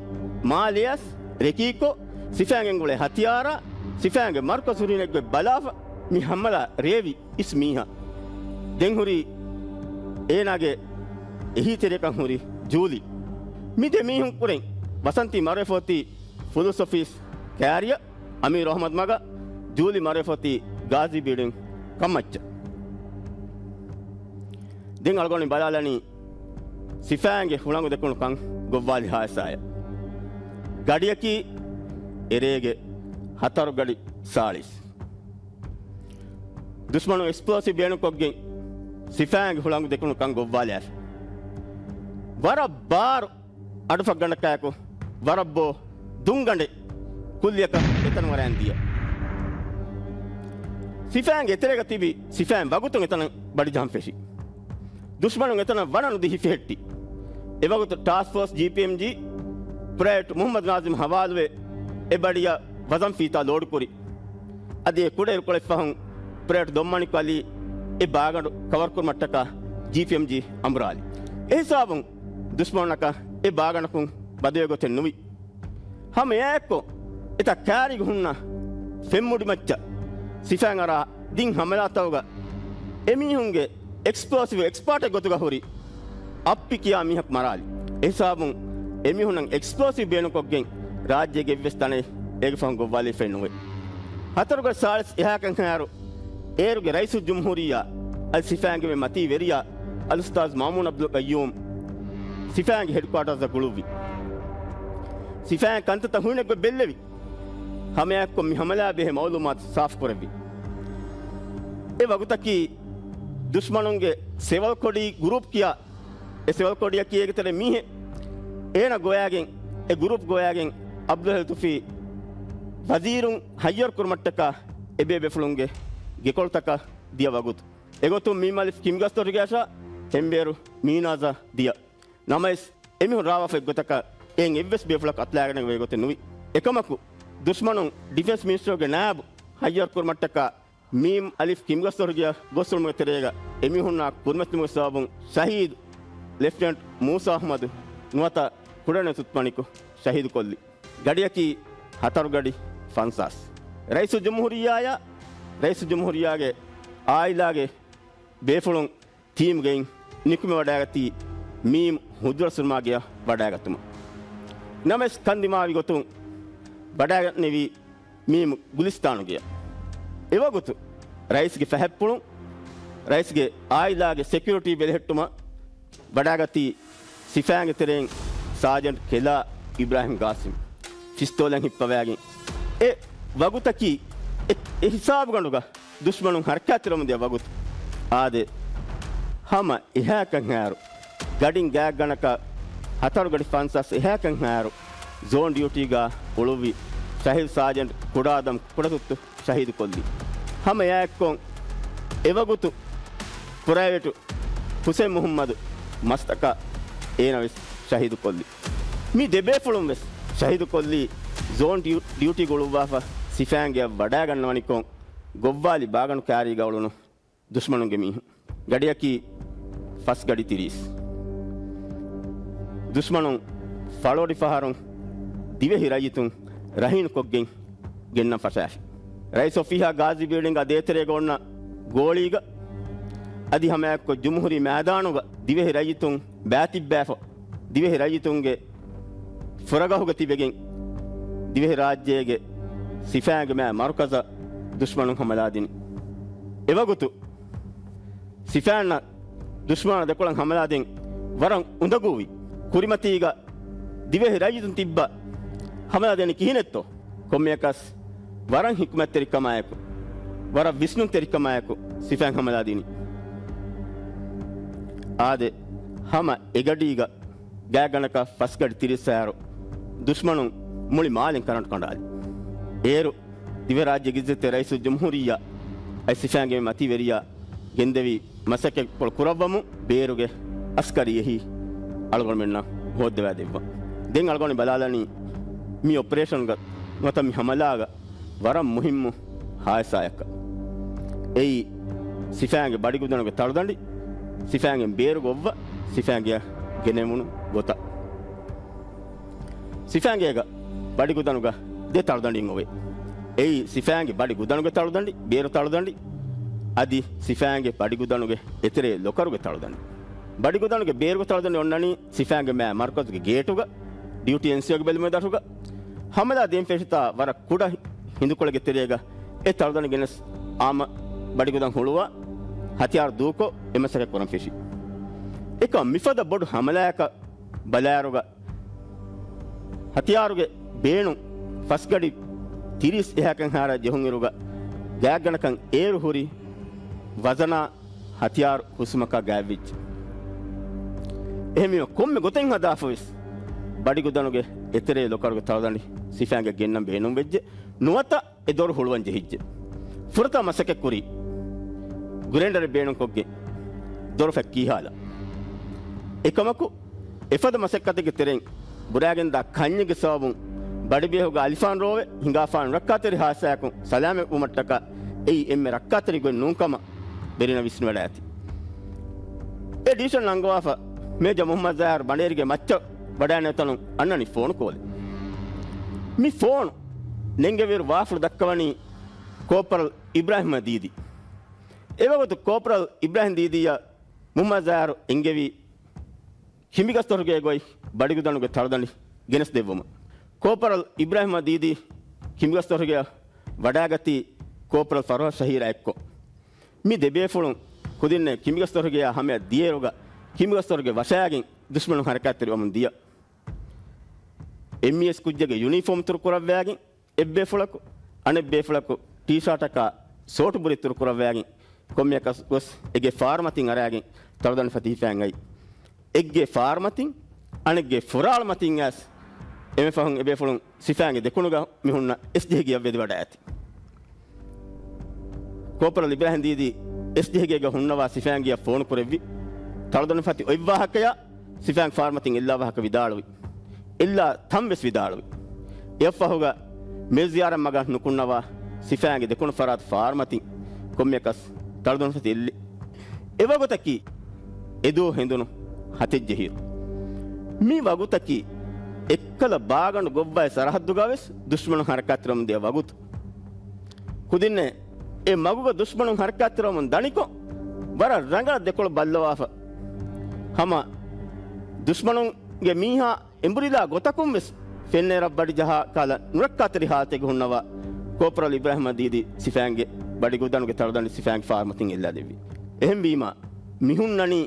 މާލެއަސް ރެކީކޮށް، ސިފައިން ގެންގުޅޭ ހަތިޔާރާ، ސިފައިންގެ މަރުކަޒު ހުރިނެއްގޮތް ބަލާފަ މި ހަމަލާ ރޭވި އިސް މީހާ. ދެން ހުރީ އޭނާގެ އެހީތެރިޔަކަށް ހުރި ޖޫލީ. މި ދެ މީހުން ކުރެން ވަސަންތީ މަރުވެފަ އޮތީ ފުލުސް އޮފީސް ކައިރިއަށް، އަމީރު އަހްމަދު މަގަށް، ޖޫލީ މަރުވެފަ އޮތީ ގާޒީ ބިލްޑިން ކަންމައްޗަށް. ދެން އަޅުގަނޑު ބަލާލަނީ ސިފައިންގެ ހުޅަނގު ދެކުނު ކަން ގޮއްވާލި ހާދިސާއެއް. ގަޑިއަކީ އެރޭގެ ހަތަރު ގަޑި ސާޅީސް. ދުޝްމަނުން އެކްސްޕްލޯސިވް ބޭނުންކޮށްގެން ސިފައިންގެ ހުޅަނގު ދެކުނު ކަން ގޮއްވާލާފި. ވަރަށް ބާރު އަޑުފަށްގަނޑަކާއެކު ވަރަށް ބޯ ދުންގަނޑެއް ކުއްލިއަކަށް އެތަނަށް ވަރައިން ދިޔަ. ސިފައިންގެ އެތެރޭގަ ތިބި ސިފައިން ވަގުތުން އެތަނަށް ބަޑި ޖަހަން ފެށި. ދުޝްމަނުން އެތަނަށް ވަނަ ނުދި ހިފެހެއްޓި. އެވަގުތު ޓާސްކް ފޯސް ޖީޕީއެމްޖީ ޕްރައިވެޓް މުހައްމަދު ނާޒިމް ހަވާލުވެ އެ ބަޑިއަށް ވަޒަން ފީތާ ލޯޑުކުރި. އަދި އެ ކުޑައިރުކޮޅެއް ފަހުން ޕްރައިވެޓް ދޮންމަނިކު އަލީ އެ ބާގަނޑު ކަވަރ ކުރުމަށްޓަކާ ޖީޕީއެމްޖީ އަނބުރާލި. އެހިސާބުން ދުޝްމަނަކަށް އެ ބާގަނޑަކުން ބަދަލު ގޮތެއް ނުވި. ހަމަ އެއާއެއްކޮށް އެތާ ކައިރީގަ ހުންނަ ފެންމުޑި މައްޗަށް ސިފައިން އަރާ ދިން ހަމަލާތަކުގަ އެމީހުންގެ އެކްސްޕްލޯސިވް އެކްސްޕާޓެއް ގޮތުގަ ހުރި އައްޕި ކިޔާ މީހަކު މަރާލި. އެހިސާބުން އެމީހުންނަށް އެކްސްޕްލޯސިވް ބޭނުންކޮށްގެން ރާއްޖޭގެ އެއްވެސް ތަނެއް އޭގެ ފަހުން ގޮއްވާލެވިފައެއް ނުވޭ. ހަތަރުގަޑި ސާޅީސް އެހާކަން ހާއިރު އޭރުގެ ރައީސުލްޖުމްހޫރިއްޔާ އަދި ސިފައިންގެ މަތީ ވެރިޔާ އަލްއުސްތާޒް މައުމޫން އަބްދުލް ގައްޔޫމް ސިފައިންގެ ހެޑްކުއާޓާސްއަށް ގުޅުއްވި. ސިފައިން ކަންތައްތައް ހުންނެއްގޮތް ބެއްލެވި. ހަމައެއާއެއްކޮށް މި ހަމަލާ ބެހޭ މައުލޫމާތު ސާފުކުރެއްވި. އެ ވަގުތަކީ ދުޝްމަނުންގެ ސެވަލްކޮޑީ ގުރޫޕް ކިޔާ އެ ސެވަލްކޮޑީއަކީ އޭގެ ތެރޭ މީހެއް. އޭނަ ގޮވައިގެން، އެ ގުރޫޕް ގޮވައިގެން އަބްދުލް ލަތީފް ވަޒީރުން ހައްޔަރު ކުރުމަށްޓަކާ އެބޭބޭފުޅުންގެ ގެކޮޅުތަކަށް ދިޔަ ވަގުތު. އެގޮތުން މީމް އަލިފް ކިމްގަސްތޮށިގެއަށާ އެނބޭރު މީނާޒަށް ދިޔަ. ނަމަވެސް، އެމީހުން ރާވާފަ އެއްގޮތަކަށް އެއިން އެއްވެސް ބޭފުޅަކު އަތުލާގަނެގެން އޮތް ގޮތެއް ނުވި. އެކަމަކު، ދުޝްމަނުން ޑިފެންސް މިނިސްޓަރުގެ ނާއިބު ހައްޔަރު ކުރުމަށްޓަކާ މީމް އަލިފް ކިމްގަސްތޮށިގެއަށް ގޮސްއުޅުމުގެ ތެރޭގަ އެމީހުންނާ ކުރިމަތިލުމުގެ ސަބަބުން ޝަހީދު ލެފްޓިނަންޓް މޫސާ އަހްމަދު ނުވަތަ ކުޑަނެތު ތުތްމަނިކު ޝަހީދުކޮށްލި. ގަޑިއަކީ ހަތަރު ގަޑި ފަންސާސް. ރައީސުލްޖުމްހޫރިއްޔާއާ ރައީސުލްޖުމްހޫރިއްޔާގެ އާއިލާގެ ބޭފުޅުން ޓީމްގައި ނިކުމެވަޑައިގަތީ މީމް ހުޖުރަސުރުމާގެއަށް ވަޑައިގަތުމަށް. ނަމަވެސް ކަންދިމާވި ގޮތުން ވަޑައިގަންނެވީ މީމް ގުލިސްތާނުގެއަށް. އެވަގުތު ރައީސްގެ ފަހަތްޕުޅުން، ރައީސްގެ އާއިލާގެ ސެކިއުރިޓީ ބެލެހެއްޓުމަށް ވަޑައިގަތީ ސިފައިންގެ ތެރެއިން ސާޖެންޓް ކެލާ އިބްރާހިމް ގާސިމް ފިސްތޯލެއް ހިއްޕަވައިގެން. އެ ވަގުތަކީ އެ، އެ ހިސާބުގަނޑުގަ ދުޝްމަނުން ހަރަކާތްތެރިވަމުންދިޔަ ވަގުތު. އާދެ، ހަމަ އެހާކަން ހާއިރު، ގަޑިން ގާތްގަނޑަކަށް ހަތަރު ގަޑި ފަންސާސް އެހާކަން ހާއިރު، ޒޯން ޑިއުޓީގަ އުޅުއްވި ޝަހީދު ސާޖެންޓް ކުޑައާދަމް ކުޑަތުއްތު ޝަހީދުކޮށްލި. ހަމަ އެއާއެއްކޮށް، އެވަގުތު ޕްރައިވެޓު ހުސެން މުހައްމަދު މަސްތަކާ އޭނަވެސް ޝަހީދުކޮށްލި. މި ދެބޭފުޅުންވެސް ޝަހީދުކޮށްލީ ޒޯން ޑިއު-، ޑިއުޓީގަ އުޅުއްވާފަ ސިފައިންގެއަށް ވަޑައިގަންނަވަނިކޮށް، ގޮއްވާލި ބާގަނޑު ކާރީގަ އުޅުނު ދުޝްމަނުންގެ މީހުން. ގަޑިއަކީ ފަސް ގަޑި ތިރީސް. ދުޝްމަނުން ފަޅޯޑި ފަހަރުން ދިވެހި ރައްޔިތުން ރަހީނުކޮށްގެން ގެންނަން ފަށާފި. ރައީސް އޮފީހާ ގާޒީ ބިލްޑިންގ ދޭތެރޭގަ އޮންނަ ގޯޅީގަ އަދި ހަމައެއާއެއްކޮށް ޖުމްހޫރީ މައިދާނުގަ ދިވެހި ރައްޔިތުން ބައިތިއްބައިފަ، ދިވެހި ރައްޔިތުންގެ ފުރަގަހުގަ ތިބެގެން ދިވެހި ރާއްޖޭގެ ސިފައިންގެ މާ މަރުކަޒަށް ދުޝްމަނުން ހަމަލާދިނި. އެވަގުތު ސިފައިންނަށް ދުޝްމަނާ ދެކޮޅަށް ހަމަލާދޭން ވަރަށް އުނދަގޫވި. ކުރިމަތީގަ ދިވެހި ރައްޔިތުން ތިއްބަ ހަމަލާދޭނީ ކިހިނެއްތޯ؟ ކޮންމެއަކަސް ވަރަށް ހިކުމަތްތެރިކަމާއެކު، ވަރަށް ވިސްނުންތެރިކަމާއެކު ސިފައިން ހަމަލާދިނި. އާދެ، ހަމަ އެގަޑީގަ ގާތްގަނޑަކަށް ފަސް ގަޑި ތިރީސް ހާއިރު ދުޝްމަނުން މުޅި މާލެން ކަރަންޓު ކަނޑާލި. އޭރު ދިވެހިރާއްޖޭގެ އިއްޒަތްތެރި ރައީސުލްޖުމްހޫރިއްޔާ އަދި ސިފައިންގެ މަތީވެރިޔާ ގެންދެވި މަސައްކަތްޕުޅު ކުރައްވަމުން ބޭރުގެ އަސްކަރީ އެހީ އަޅުގަނޑުމެންނަށް ހޯއްދަވާދެއްވަން. ދެން އަޅުގަނޑު ބަލާލަނީ މި އޮޕަރޭޝަންގަ ނުވަތަ މި ހަމަލާގަ ވަރަށް މުހިއްމު ހާދިސާއަކަށް. އެއީ ސިފައިންގެ ބަޑިގުދަނުގެ ތަޅުދަނޑި، ސިފައިންގެ ބޭރުގަ އޮއްވާ ސިފައިންގެއަށް ގެނެވުނު ގޮތަށް. ސިފައިންގޭގަ ބަޑިގުދަނުގަ ދެ ތަޅުދަނޑިއެއް އޮވޭ. އެއީ ސިފައިންގެ ބަޑިގުދަނުގެ ތަޅުދަނޑި، ބޭރު ތަޅުދަނޑި، އަދި ސިފައިންގެ ބަޑިގުދަނުގެ އެތެރޭ ލޮކަރުގެ ތަޅުދަނޑި. ބަޑިގުދަނުގެ ބޭރުގެ ތަޅުދަނޑި އޮންނަނީ ސިފައިންގެ މާ މަރުކަޒުގެ ގޭޓުގަ، ޑިއުޓީ އެންސީއޯގެ ބެލުމެއް ދަށުގަ. ހަމަލާ ދޭން ފެށިތާ ވަރަށް ކުޑަ ހިނދުކޮޅެއްގެ ތެރޭގަ އެ ތަޅުދަނޑި ގެނެސް އާއްމު ބަޑިގުދަން ހުޅުވާ ހަތިޔާރު ދޫކޮށް އެ މަސައްކަތް ކުރަން ފެށި. އެކަމް މިފަދަ ބޮޑު ހަމަލާއަކަށް ބަލާއިރުގަ ހަތިޔާރުގެ ބޭނުން ފަސްގަޑި ތިރީސް އެހާކަން ހާރަ ޖެހުންއިރުގަ ގާތްގަނޑަކަށް އޭރު ހުރި ވަޒަނާ ހަތިޔާރު ހުސްމަކާ ގާތްވެއްޖެ. އެހެންވީމަ ކޮންމެ ގޮތެއް ހަދާފަވެސް ބަޑިގުދަނުގެ އެތެރޭ ލޮކަރުގެ ތަޅުދަނޑި ސިފައިންގެ ގެންނަން ބޭނުންވެއްޖެ. ނުވަތަ އެ ދޮރު ހުޅުވަން ޖެހިއްޖެ. ފުރަތަމަ މަސައްކަތްކުރީ ގްރޭންޑަރެއް ބޭނުންކޮށްގެން ދޮރު ފެއްކީހާލަ. އެކަމަކު، އެފަދަ މަސައްކަތެއްގެ ތެރެއިން ބުރާގެންދާ ކަންޏެއްގެ ސަބަބުން ބަޑިބޭހުގަ އަލިފާން ރޯވެ ހިނގާފާނު ރައްކާތެރި ހާދިސާއަކުން ސަލާމަތްވުމަށްޓަކާ އެއީ އެންމެ ރައްކާތެރި ގޮތް ނޫންކަމަށް ވެރިންނަށް ވިސްނިވަޑައިގަތީ. އެ ޑިވިޝަން ނަންގަވާފަ މޭޖަ މުހައްމަދު ޒާހިރު ބަނޑޭރިގެ މައްޗަށް ވަޑައިނެވި ތަނުން އަންނަނީ ފޯނު ކޯލެއް. މި ފޯނު ނެންގެވިއިރު ވާފުޅު ދައްކަވަނީ ކޯޕަރަލް އިބްރާހިމް ދީދީ. އެވަގުތު ކޯޕަރަލް އިބްރާހިމް ދީދީއަށް މުހައްމަދު ޒާހިރު އެންގެވީ ކިނބިގަސްދޮށުގެ ގޮތް ބަޑިގުދަނުގެ ތަޅުދަނޑި ގެނެސްދެއްވުމަށް. ކޯޕަރަލް އިބްރާހިމް ދީދީ ކިނބިގަސްދޮށުގެއަށް ވަޑައިގަތީ ކޯޕަރަލް ފަރުހަ ޝަހީރާ އެއްކޮށް. މި ދެބޭފުޅުން ކުދިންނެއް ކިނބިގަސްދޮށުގެއާ ހަމަޔަށް ދިޔައިރުގަ ކިނބިގަސްދޮށުގެ ވަށާގެން ދުޝްމަނުން ހަރަކާތްތެރިވަމުން ދިޔަ. އެމްއީއެސް ކުއްޖެއްގެ ޔުނީފޯމް އިތުރު ކުރައްވާގެން އެއްބޭފުޅަކު، އަނެއްބޭފުޅަކު ޓީޝާޓަކާ ސޯޓު ބުރި އިތުރު ކުރައްވާގެން ކޮންމެއަކަސް ގޮސް އެގޭ ފާރުމަތިން އަރާގެން ތަޅުދަނޑި ފަތި ހިފައިން އައި. އެއްގޭ ފާރުމަތިން އަނެއްގޭ ފުރާޅުމަތިން އައިސް އެންމެ ފަހުން އެބޭފުޅުން ސިފައިންގެ ދެކުނުގަ މި ހުންނަ އެސްޖޭގެއަށް ވެދިވަޑައިގަތީ. ކޯޕަރަލް އިބްރާހިމް ދީދީ އެސްޖޭގޭގަ ހުންނަވާ ސިފައިންގެއަށް ފޯނު ކުރެއްވި. ތަޅުދަނޑި ފަތި އޮތް ވާހަކަޔާ ސިފައިން ފާރުމަތިން އެއްލާ ވާހަކަ ވިދާޅުވި. އެއްލާ ތަން ވެސް ވިދާޅުވި. އެއަށްފަހުގަ މޭޒު ޒިޔާރަތް މަގަށް ނުކުންނަވާ ސިފައިންގެ ދެކުނު ފަރާތު ފާރުމަތިން ކޮންމެއަކަސް ތަޅުދަނޑި ފަތި އެއްލި. އެވަގުތަކީ އެދުވަހު ހެނދުނު ހަތެއް ޖެހިއިރު. މި ވަގުތަކީ އެއްކަލަ ބާގަނޑު ގޮއްވާއި ސަރަހައްދުގަ ވެސް ދުޝްމަނުން ހަރަކާތްތެރިވަމުން ދިޔަ ވަގުތު. ކުދިންނެއް އެ މަގުގަ ދުޝްމަނުން ހަރަކާތްތެރިވަމުން ދަނިކޮށް، ވަރަށް ރަނގަޅަށް ދެކޮޅު ބައްލަވާފަ، ހަމަ ދުޝްމަނުންގެ މީހާ އެނބުރިލާ ގޮތަކުން ވެސް ފެންނަ އެރަށް ބަޑި ޖަހާ ކަހަލަ ނުރައްކާތެރި ހާލަތެއްގަ ހުންނަވާ ކޯޕަރަލް އިބްރާހިމް ދީދީ ސިފައިންގެ ބަޑިގުދަނުގެ ތަޅުދަނޑި ސިފައިންގެ ފާރުމަތިން އެއްލާ ދެއްވި. އެހެންވީމާ، މިހުންނަނީ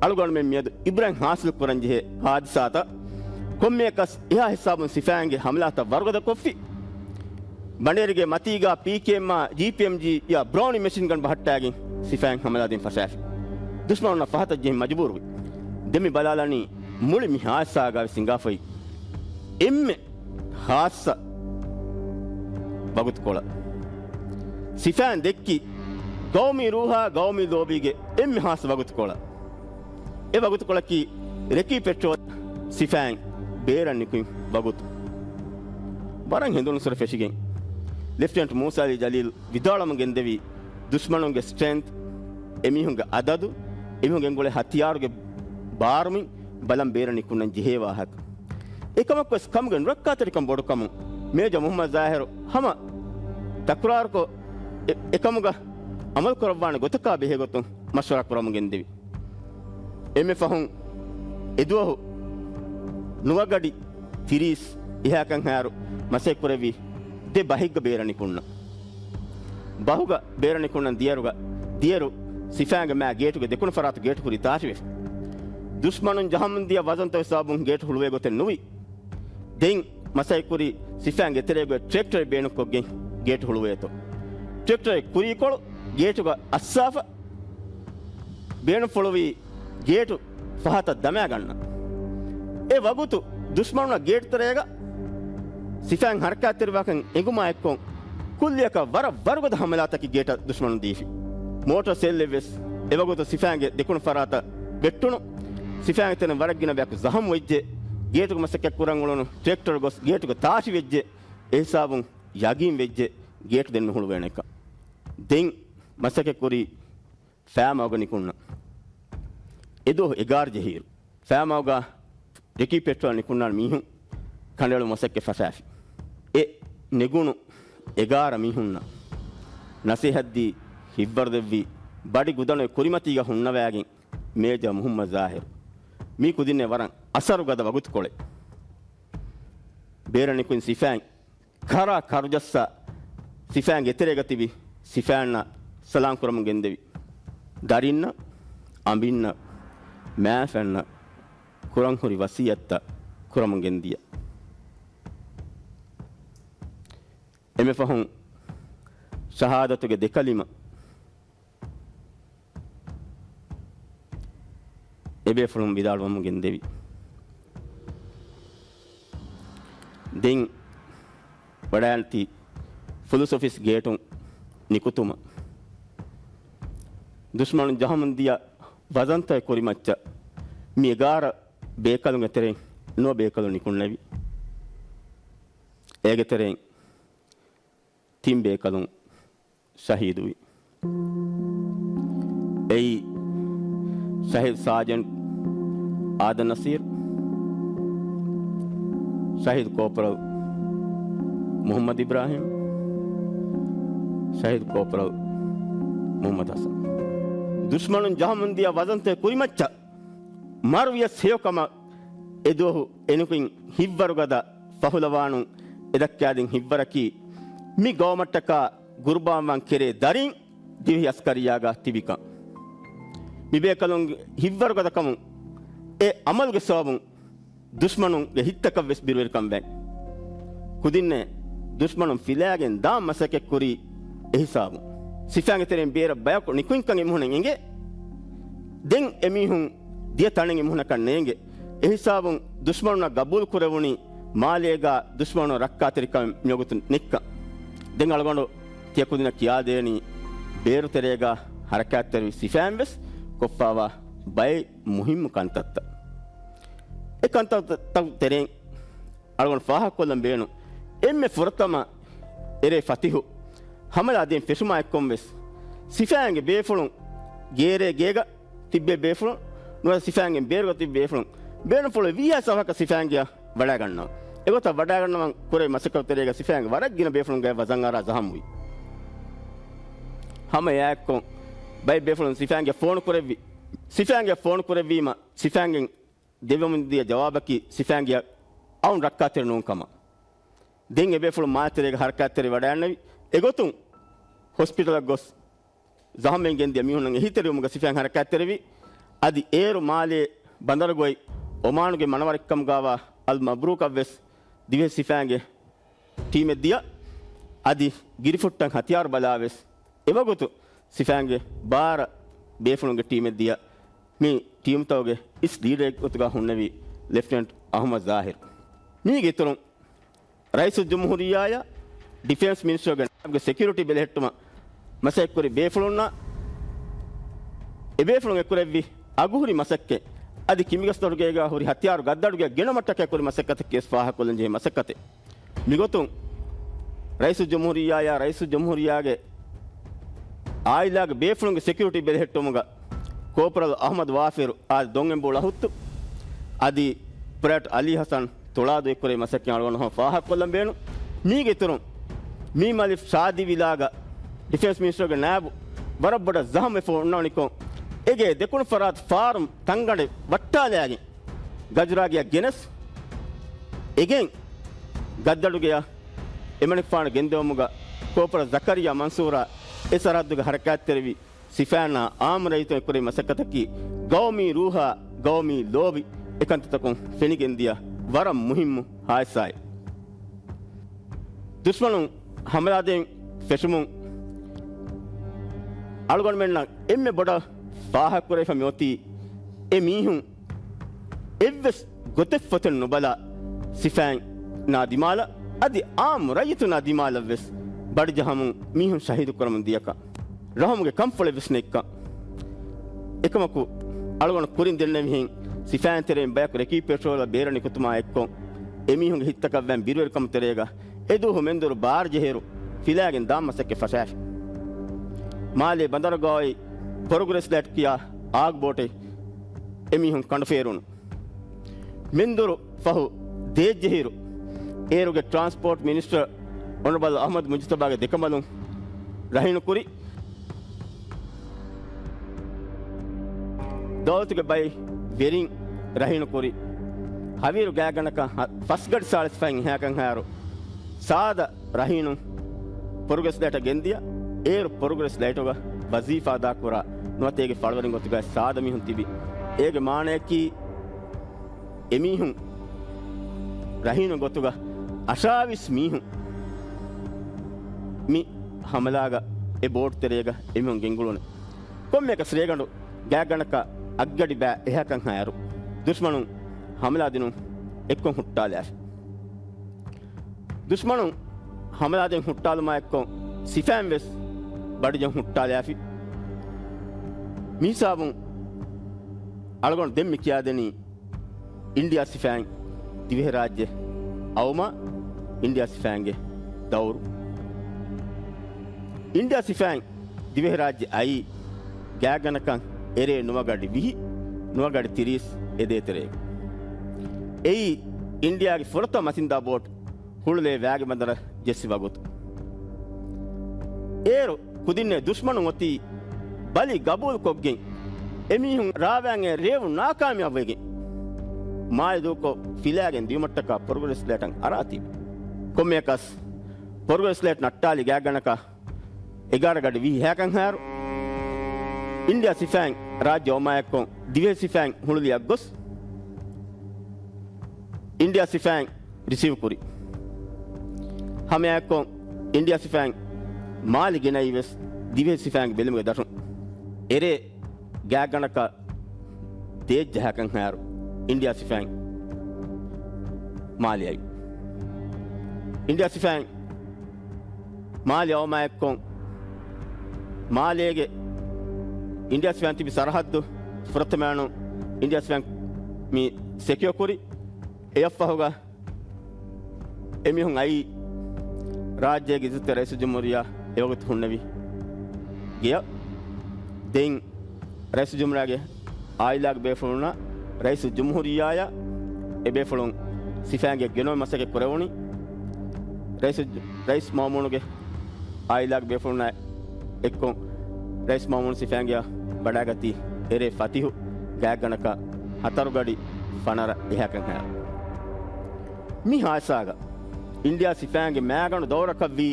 އަޅުގަނޑުމެން މިއަދު އިބްރާހިމް ހާސިލް ކުރަންޖެހޭ ހާދިސާތައް ކޮންމެއަކަސް އެހާ ހިސާބުން ސިފައިންގެ ހަމަލާތައް ވަރުގަދަ ކޮށްފި. ބަނޑޭރިގެ މަތީގާ ޕީކޭއެމްއާ، ޖީޕީއެމްޖީ ޔާ ބްރައުނި މެޝިންގަން ބަހައްޓާގެން ސިފައިން ހަމަލާ ދޭން ފަށާފި. ދުޝްމަނުންނަށް ފަހަތަށް ޖެހިން މަޖުބޫރުވި. ދެން މި ބަލާލަނީ މުޅި މި ހާދިސާގާ ވެސް ހިނގާފައި އެންމެ ހާއްސަ ވަގުތުކޮޅަށް. ސިފައިން ދެއްކި ގައުމީ ރޫހާ ގައުމީ ލޯބީގެ އެންމެ ހާއްސަ ވަގުތުކޮޅަށް. އެ ވަގުތުކޮޅަކީ ރެކީ ޕެޓްރޯލް ސިފައިން ބޭރަށް ނިކުތް ވަގުތު. ވަރަށް ހެނދުނު ސުރެ ފެށިގެން ލެފްޓިނަންޓް މޫސާ އަލީ ޖަލީލް ވިދާޅުވަމުން ގެންދެވީ، ދުޝްމަނުންގެ ސްޓްރެންތް، އެމީހުންގެ އަދަދު، އެމީހުން ގެންގުޅޭ ހަތިޔާރުގެ ބާރުމިން ބަލަން ބޭރަށް ނިކުންނަން ޖެހޭ ވާހަކަ. އެކަމަކުވެސް ކަމުގެ ނުރައްކާތެރިކަން ބޮޑުކަމުން މޭޖަ މުހައްމަދު ޒާހިރު ހަމަ ތަކުރާރުކޮށް، އެ، އެކަމުގަ އަމަލުކުރައްވާނެ ގޮތަކާ ބެހޭގޮތުން މަޝްވަރާ ކުރަމުން ގެންދެވި. އެންމެ ފަހުން އެދުވަހު ނުވަގަޑި ތިރީސް އެހާކަން ހާއިރު މަސައްކަތް ކުރެއްވި ދެ ބަހެއްގަ ބޭރަށް ނިކުންނަ. ބަހުގަ ބޭރަށް ނިކުންނަން ދިޔަރުގަ، ދިޔަރު ސިފައިންގެ މާ ގޭޓުގެ ދެކުނު ފަރާތު ގޭޓު ކުރީ ތާށިވެފަ. ދުޝްމަނުން ޖަހަމުން ދިޔަ ވަޒަންތައް ސަބަބުން ގޭޓު ހުޅުވޭ ގޮތެއް ނުވި. ދެން މަސައްކަތް ކުރީ ސިފައިންގެ ތެރޭގަ ޓްރެކްޓަރެއް ބޭނުންކޮށްގެން ގޭޓު ހުޅުވޭތޯ. ޓްރެކްޓަރެއް ކުރީކޮޅު ގޭޓުގަ އައްސާފަ. ބޭނުންފުޅުވީ ގޭޓު ފަހަތަށް ދަމާގަންނަ. އެ ވަގުތު ދުޝްމަނުންނަށް ގޭޓު ތެރޭގަ ސިފައިން ހަރަކާތްތެރިވާކަން އެނގުމާ އެއްކޮށް، ކުއްލިއަކަށް ވަރަށް ވަރުގަދަ ހަމަލާތަކެއް ގޭޓަށް ދުޝްމަނުން ދީފި. މޯޓަރ ސެލްއެއް ވެސް އެވަގުތު ސިފައިންގެ ދެކުނު ފަރާތަށް ވެއްޓުނު. ސިފައިންގެ ތެރެއިން ވަރަށް ގިނަ ބަޔަކު ޒަހަމް ވެއްޖެ. ގޭޓުގެ މަސައްކަތް ކުރަން އުޅުނު ޓްރެކްޓަރު ގޮސް ގޭޓުގަ ތާށިވެއްޖެ. އެހިސާބުން ޔަގީން ވެއްޖެ ގޭޓު ދެން ނުހުޅުވޭނެކަން. ދެން މަސައްކަތް ކުރީ ފައިމަގުގަ ނިކުންނަ. އެދުވަހު އެގާރަ ޖެހިއިރު، ފައިމަގުގަ ރެކީ ޕެޓްރޯލް ނިކުންނާނެ މީހުން ކަނޑައެޅުން މަސައްކަތް ފަށާފި. އެ ނެގުނު އެގާރަ މީހުންނަށް ނަސޭހަތްދީ ހިތްވަރުދެއްވީ، ބަޑި ގުދަނުގެ ކުރިމަތީގަ ހުންނަވާގެން މޭޖަ މުހައްމަދު ޒާހިރު. މީ ކުދިންނޭ ވަރަށް އަސަރުގަދަ ވަގުތުކޮޅެއް. ބޭރަށް ނިކުތް ސިފައިން ކަރާ ކަރުޖައްސާ ސިފައިންގެ އެތެރޭގަ ތިބި ސިފައިންނާ ސަލާމް ކުރަމުން ގެންދެވި. ދަރިންނަށް، އަނބިންނަށް، މައިފައިންނަށް ކުރަން ހުރި ވަސިއްޔަތްތައް ކުރަމުން ގެންދިޔަ. އެންމެ ފަހުން ޝަހާދަތުގެ ދެ ކަލިމަ އެބޭފުޅުން ވިދާޅުވަމުން ގެންދެވި. ދެން ވަޑައިގަންނަ ފުލުސް އޮފީސް ގޭޓުން ނިކުތުމަށް ދުޝްމަނުން ޖަހަމުން ދިޔަ ވަޒަންތައް ކުރިމައްޗަށް މި އެގާރަ ބޭކަލުންގެ ތެރެއިން ނުވަ ބޭކަލުން ނިކުންނެވި. އޭގެ ތެރެއިން ތިން ބޭކަލުން ޝަހީދުވި. އެއީ، ޝަހީދު ސާޖެންޓް އާދަމް ނަސީރު، ޝަހީދު ކޯޕްރަލް މުހައްމަދު އިބްރާހިމް، ޝަހީދު ކޯޕްރަލް މުހައްމަދު ހަސަން. ދުޝްމަނުން ޖަހަމުން ދިޔަ ވަޒަންތެރި ކުރިމައްޗަށް މަރުވިޔަސް ހެޔޮކަމަށް އެދުވަހު އެނިކުތް ހިތްވަރުގަދަ ފަހުލަވާނުން އެދައްކާދިން ހިތްވަރަކީ، މި ގައުމަށްޓަކާ ގުރުބާންވާން ކެރޭ ދަރިން ދިވެހި އަސްކަރިއްޔާގާ ތިބިކަން. މިބޭކަލުންގެ ހިތްވަރުގަދަކަމުން އެ އަމަލުގެ ސަބަބުން ދުޝްމަނުންގެ ހިތްތަކަށް ވެސް ބިރުވެރިކަން ވެ. ކުދިންނޭ ދުޝްމަނުން ފިލާގެން ދާން މަސައްކަތް ކުރީ އެހިސާބުން. ސިފައިންގެ ތެރެއިން ބޭރަށް ބަޔަކު ނިކުތްކަން އެމީހުނަށް އެނގޭ. ދެން އެމީހުން ދިޔަ ތަނެއް އެމީހުނަކަށް ނޭނގެ. އެހިސާބުން ދުޝްމަނުންނަށް ގަބޫލު ކުރެވުނީ މާލޭގާ ދުޝްމަނުން ރައްކާތެރިކަމެއް މިވަގުތު ނެތްކަން. ދެން އަޅުގަނޑު ތިޔަ ކުދިންނަށް ކިޔާދޭނީ ބޭރު ތެރޭގާ ހަރަކާތްތެރިވި ސިފައިން ވެސް ކޮށްފާވާ ބައެއް މުހިއްމު ކަންތައްތައް. އެ ކަންތައްތައް ތެރެއިން އަޅުގަނޑު ފާހަގަކޮށްލަން ބޭނުން. އެންމެ ފުރަތަމަ އެރޭ ފަތިހު ހަމަލާ ދޭން ފެށުމާ އެއްކޮށް ވެސް ސިފައިންގެ ބޭފުޅުން ގޭރޭ ގޭގަ ތިއްބޭ ބޭފުޅުން ނުވަތަ ސިފައިންގެ ބޭރުގަ ތިބި ބޭފުޅުން ބޭނުންފުޅު ވީހާވެސް އަވަހަކަށް ސިފައިންގެއަށް ވަޑައިގަންނަވަން. އެގޮތަށް ވަޑައިގަންނަވަން ކުރެވި މަސައްކަތު ތެރޭގަ ސިފައިންގެ ވަރަށް ގިނަ ބޭފުޅުން ގަޔަށް ވަޒަން އަރާ ޒަހަމްވި. ހަމަ އެއާއެއްކޮށް ބައެއް ބޭފުޅުން ސިފައިންގެ ފޯނު ކުރެއްވި. ސިފައިންގެ ފޯނު ކުރެއްވީމަ ސިފައިންގެ ދެވަމުން ދިޔަ ޖަވާބަކީ ސިފައިންގެ އައުން ރައްކާތެރި ނޫން ކަމަށް. ދެން އެބޭފުޅުން މާލެ ތެރޭގަ ހަރަކާތްތެރި ވަޑައިގަންނެވި. އެގޮތުން ހޮސްޕިޓަލަށް ގޮސް ޒަހަމްވެގެން ގެންދިޔަ މީހުންނަށް އެހީތެރިވުމުގަ ސިފައިން ހަރަކާތްތެރިވި. އަދި އޭރު މާލޭ ބަނދަރުގައި އޮމާނުގެ މަނަވަރެއްކަމުގަވާ އަލް މަބްރޫކަށް ވެސް ދިވެހި ސިފައިންގެ ޓީމެއް ދިޔަ. އަދި ގިރިފުއްޓަށް ހަތިޔާރު ބަލާ ވެސް އެވަގުތު ސިފައިންގެ ބާރަ ބޭފުޅުންގެ ޓީމެއް ދިޔަ. މި ޓީމްތަކުގެ އިސް ލީޑަރެއް ގޮތުގަ ހުންނެވީ ލެފްޓިނަންޓް އަހުމަދު ޒާހިރު. މީގެ އިތުރުން ރައީސުލްޖުމްހޫރިއްޔާއާ ޑިފެންސް މިނިސްޓަރުގެ ނާއިބުގެ ސެކިއުރިޓީ ބެލެހެއްޓުމަށް މަސައްކަތްކުރި ބޭފުޅުންނާ އެބޭފުޅުން އެކުރެއްވި އަގުހުރި މަސައްކަތް އަދި ކިމިގަސްދޮށުގޭގަ ހުރި ހަތިޔާރު ގައްދަޑުގެ ގެނައުމަށްޓަކައި ކުރި މަސައްކަތަކީ ވެސް ފާހަގަކޮށްލަން ޖެހޭ މަސައްކަތެއް. މިގޮތުން ރައީސުލްޖުމްހޫރިއްޔާއާ ރައީސުލްޖުމްހޫރިއްޔާގެ އާއިލާގެ ބޭފުޅުންގެ ސެކިއުރިޓީ ބެލެހެއްޓުމުގަ ކޯޕްރަލް އަހުމަދު ވާފިރު އާދެ، ދޮންއެނބުޅު އަހުއްތު އަދި ޕްރައިވެޓް އަލީ ހަސަން ތުޅާދޫ އެކުރެވި މަސައްކަތް އަޅުގަނޑު ހަމަ ފާހަގަކޮށްލަން ބޭނުން. މީގެ އިތުރުން މީމް އަލިފް ޝާދީވިލާގަ ޑިފެންސް މިނިސްޓަރުގެ ނާއިބު ވަރަށް ބޮޑަށް ޒަހަމްވެފަ އޮންނަވަނިކޮށް، އޭގެ ދެކުނު ފަރާތު ފާރު ތަންގަނޑެއް ވައްޓާލައިގެން ގަޖުރާގެއަށް ގެނެސް، އެގެން ގައްދަޑުގެއަށް އެމަނިކުފާނު ގެންދެވުމުގަ ކޯޕްރަލް ޒަކަރިޔާ މަންސޫރާ އެ ސަރަހައްދުގެ ހަރަކާތްތެރިވި ސިފައިންނާ އާއްމު ރައްޔިތުން އެކުރެވި މަސައްކަތަކީ ގައުމީ ރޫހާ، ގައުމީ ލޯބި އެކަންތައްތަކުން ފެނިގެންދިޔަ ވަރަށް މުހިއްމު ހާދިސާއެއް. ދުޝްމަނުން ހަމަލާދޭން ފެށުމުން އަޅުގަނޑުމެންނަށް އެންމެ ބޮޑަށް ފާހަގަކުރެވިފަ މިއޮތީ އެ މީހުން އެއްވެސް ގޮތެއް ފޮތެއް ނުބަލާ، ސިފައިންނާ ދިމާލަށް އަދި އާއްމު ރައްޔިތުންނާ ދިމާލަށް ވެސް ބަޑިޖަހަމުން މީހުން ޝަހީދު ކުރަމުން ދިޔަކަން. ރަހުމުގެ ކަންފުޅެއް ވެސް ނެތްކަން. އެކަމަކު، އަޅުގަނޑު ކުރިން ދެންނެވިހެން، ސިފައިން ތެރެއިން ބަޔަކު ރެކީ ޕެޓްރޯލަށް ބޭރަށް ނިކުތުމާ އެއްކޮށް، އެމީހުންގެ ހިތްތަކަށް ވަން ބިރުވެރިކަމު ތެރޭގަ އެދުވަހު މެންދުރު ބާރަ ޖެހިއިރު، ފިލާގެން ދާން މަސައްކަތް ފަށާފި. މާލޭ ބަނދަރުގައި ޕްރޮގްރެސް ލައިޓް ކިޔާ އާގު ބޯޓެއް އެމީހުން ކަނޑުފޭރުނު. މެންދުރު ފަހު ދޭއްޖެހިއިރު، އޭރުގެ ޓްރާންސްޕޯޓް މިނިސްޓަރ އޮނަރަބަލް އަހްމަދު މުޖުތަބާގެ ދެކަނބަލުން ރަހީނުކުރި. ދައުލަތުގެ ބައި ވެރިން ރަހީނު ކުރި ހަވީރު ގާތްގަނޑަކަށް ހަ-، ފަސްގަޑި ސާޅީސް ފަހެއް އެހާކަން ހާއިރު، ސާދަ ރަހީނު ޕްރޮގްރެސް ލައިޓަށް ގެންދިޔަ. އޭރު ޕްރޮގްރެސް ލައިޓުގަ ވަޒީފާ އަދާކުރާ ނުވަތަ އޭގެ ފަޅުވެރިން ގޮތުގައި ސާދަ މީހުން ތިބި. އޭގެ މާނަޔަކީ، އެމީހުން ރަހީނު ގޮތުގަ އަށާވީސް މީހުން މި ހަމަލާގަ އެ ބޯޓު ތެރޭގަ އެމީހުން ގެންގުޅުނެ. ކޮންމެއަކަސް ރޭގަނޑު ގާތްގަނޑަކަށް އަށްގަޑި ބައި އެހާކަން ހާއިރު، ދުޝްމަނުން ހަމަލާ ދިނުން އެއްކޮށް ހުއްޓާލާފި. ދުޝްމަނުން ހަމަލާ ދިނުން ހުއްޓާލުމާ އެއްކޮށް ސިފައިން ވެސް ބަޑިޖަހަން ހުއްޓާލާފި. މިހިސާބުން އަޅުގަނޑު ދެން މި ކިޔާދެނީ އިންޑިއާ ސިފައިން ދިވެހިރާއްޖެ އައުމާ އިންޑިއާ ސިފައިންގެ ދައުރު. އިންޑިއާ ސިފައިން ދިވެހިރާއްޖެ އައީ ގާތްގަނޑަކަށް އެރޭ ނުވަގަޑި ވިހި، ނުވަގަޑި ތިރީސް އެދޭތެރޭގަ. އެއީ އިންޑިއާގެ ފުރަތަމަ މަތިންދާ ބޯޓު ހުޅުލޭ ވައިގެ ބަނދަރަށް ޖެއްސި ވަގުތު. އޭރު ކުދިންނޭ ދުޝްމަނުން އޮތީ ބަލި ގަބޫލުކޮށްގެން، އެމީހުން ރާވާން ރޭވުން ނާކާމިޔާބުވެގެން، މާލެ ދޫކޮށް ފިލާގެން ދިޔުމަށްޓަކާ ޕްރޮގްރެސް ލައިޓަށް އަރާތީ. ކޮންމެއަކަސް ޕްރޮގްރެސް ލައިޓް ނައްޓާލި ގާތްގަނޑަކަށް އެގާރަ ގަޑި ވިހި އެހާކަން ހާއިރު، އިންޑިއާ ސިފައިން ރާއްޖެ އައުމާއެއްކޮށް ދިވެހި ސިފައިން ހުޅުލިއަށް ގޮސް، އިންޑިއާ ސިފައިން ރިސީވް ކުރި. ހަމައެއާއެއްކޮށް އިންޑިއާ ސިފައިން މާލެ ގެނައީ ވެސް ދިވެހި ސިފައިންގެ ބެލުމުގެ ދަށުން. އެރޭ ގާތްގަނޑަކަށް ދޭއްޖަހާކަން ހާއިރު އިންޑިއާ ސިފައިން މާލެ އައި. އިންޑިއާ ސިފައިން މާލެ އައުމާއެއްކޮށް، މާލޭގެ އިންޑިއާ ސިފައިން ތިބި ސަރަހައްދު ފުރަތަމައިނު އިންޑިއާ ސިފައިން މި ސެކިއޯ ކުރި. އެއަށްފަހުގަ އެމީހުން އައީ ރާއްޖޭގެ އިއްޒަތްތެރި ރައީސުލްޖުމްހޫރިއްޔާ އެވަގުތު ހުންނެވި ގެޔަށް. ދެން ރައީސުލްޖުމްހޫރިއްޔާގެ އާއިލާގެ ބޭފުޅުންނާ ރައީސުލްޖުމްހޫރިއްޔާއާ އެ ބޭފުޅުން ސިފައިންގެ ގެނައުމަށް މަސައްކަތް ކުރެވުނީ. ރައީސު، ރައީސް މައުމޫނުގެ އާއިލާގެ ބޭފުޅުންނާ އެއްކޮށް، ރައީސް މައުމޫނު ސިފައިންގެއަށް ވަޑާގަތީ އެރޭ ފަތިހު ގާތްގަނޑަކަށް ހަތަރު ގަޑި ފަނަރަ އެހާކަން ހާއިރު. މި ހާދިސާގަ އިންޑިއާ ސިފައިންގެ މައިގަނޑު ދައުރަކަށްވީ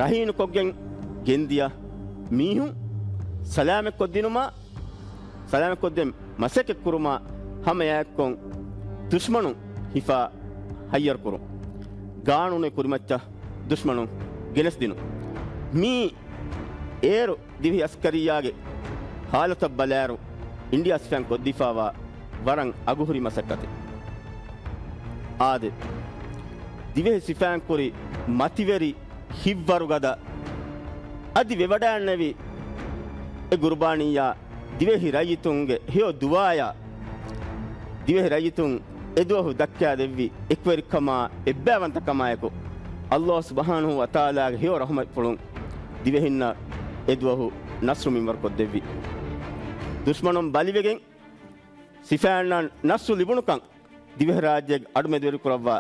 ރަހީނުކޮށްގެން ގެންދިޔަ މީހުން ސަލާމަތްކޮށްދިނުމާ، ސަލާމަތްކޮށްދޭން މަސައްކަތްކުރުމާ ހަމައެއާއެއްކޮށް ދުޝްމަނުން ހިފާ ހައްޔަރުކުރުން. ގާނޫނުގެ ކުރިމައްޗަށް ދުޝްމަނުން ގެނެސްދިނުން. މީ އޭރު ދިވެހި އަސްކަރިއްޔާގެ ހާލަތަށް ބަލާއިރު، އިންޑިއާ ސިފައިން ކޮށްދީފާވާ ވަރަށް އަގުހުރި މަސައްކަތެއް. އާދެ، ދިވެހި ސިފައިން ކުރި މަތިވެރި ހިތްވަރުގަދަ އަދި ވެވަޑައިގެންނެވި އެ ގުރުބާނީއާ ދިވެހި ރައްޔިތުންގެ ހެޔޮ ދުޢާއާ ދިވެހި ރައްޔިތުން އެދުވަހު ދައްކާދެއްވި އެކުވެރިކަމާ އެއްބައިވަންތަކަމާއެކު، ﷲ ސުބްޙާނަހޫ ވަތަޢާލާގެ ހެޔޮ ރަޙުމަތްފުޅުން ދިވެހިންނަށް އެދުވަހު ނަޞްރު މިންވަރުކޮށްދެއްވި. ދުޝްމަނުން ބަލިވެގެން ސިފައިންނަށް ނަޞްރު ލިބުނުކަން ދިވެހިރާއްޖޭގެ އަޑުމެދުވެރިކުރައްވާ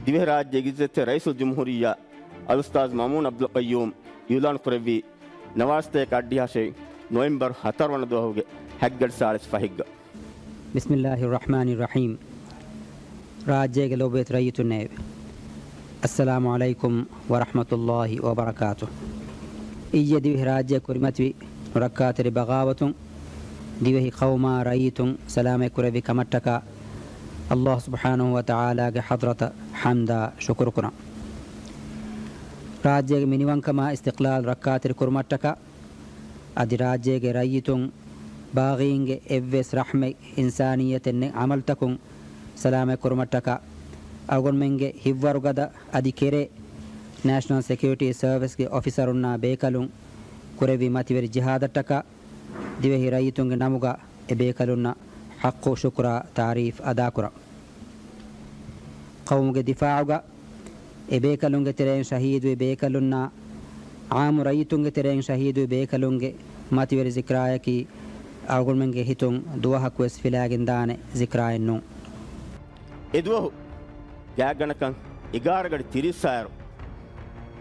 ދިވެހިރާއްޖޭގެ އިއްޒަތްތެރި ރައީސުލްޖުމްހޫރިއްޔާ އަލްއުސްތާޛު މައުމޫން ޢަބްދުލްޤައްޔޫމް އިޢުލާނު ކުރެއްވީ ނަވާރަސަތޭކަ އަށްޑިހަ ނޮވެމްބަރު ހަތަރު ވަނަ ދުވަހުގެ ހަތްގަޑި ސާޅީސް ފަހެއްގަ. بسم الله الرحمن الرحيم. ރާއްޖޭގެ ލޮބުވެތި ރައްޔިތުންނޭވެ! އައްސަލާމު ޢަލައިކުމް ވަރަޙްމަތުﷲި ވަބަރަކާތުހު. އިއްޔެ ދިވެހިރާއްޖެ ކުރިމަތިވި ނުރައްކާތެރި ބަޣާވަތުން ދިވެހި ޤައުމާ ރައްޔިތުން ސަލާމަތްކުރެއްވި ކަމަށްޓަކާ ﷲ ސުބްޙާނަހޫ ވަތަޢާލާގެ ޙަޟްރަތަށް ޙަމްދާ ޝުކުރުކުރަން. ރާއްޖޭގެ މިނިވަންކަމާ އިސްތިޤްލާލް ރައްކާތެރި ކުރުމަށްޓަކާ، އަދި ރާއްޖޭގެ ރައްޔިތުން ބާޣީންގެ އެއްވެސް ރަޙްމެއް، އިންސާނިއްޔަތެއް ނެތް ޢަމަލުތަކުން ސަލާމަތްކުރުމަށްޓަކާ، އަޅުގަނޑުމެންގެ ހިތްވަރުގަދަ އަދި ކެރޭ ނޭޝަނަލް ސެކިއުރިޓީ ސަރވިސްގެ އޮފިސަރުންނާ ބޭކަލުން ކުރެއްވި މަތިވެރި ޖިހާދަށްޓަކާ، ދިވެހި ރައްޔިތުންގެ ނަމުގަ އެ ބޭކަލުންނަށް ޙައްޤު ޝުކުރާ ތާރީފް އަދާކުރަން. ޤައުމުގެ ދިފާޢުގަ އެ ބޭކަލުންގެ ތެރެއިން ޝަހީދުވި ބޭކަލުންނާ ޢާއްމު ރައްޔިތުންގެ ތެރެއިން ޝަހީދުވި ބޭކަލުންގެ މަތިވެރި ޒިކްރާއަކީ، އަޅުގަނޑުމެންގެ ހިތުން ދުވަހަކުވެސް ފިލާގެންދާނެ ޒިކްރާއެއް ނޫން. އެދުވަހު ގާތްގަނޑަކަށް އެގާރަ ގަޑި ތިރީސް އަހަރު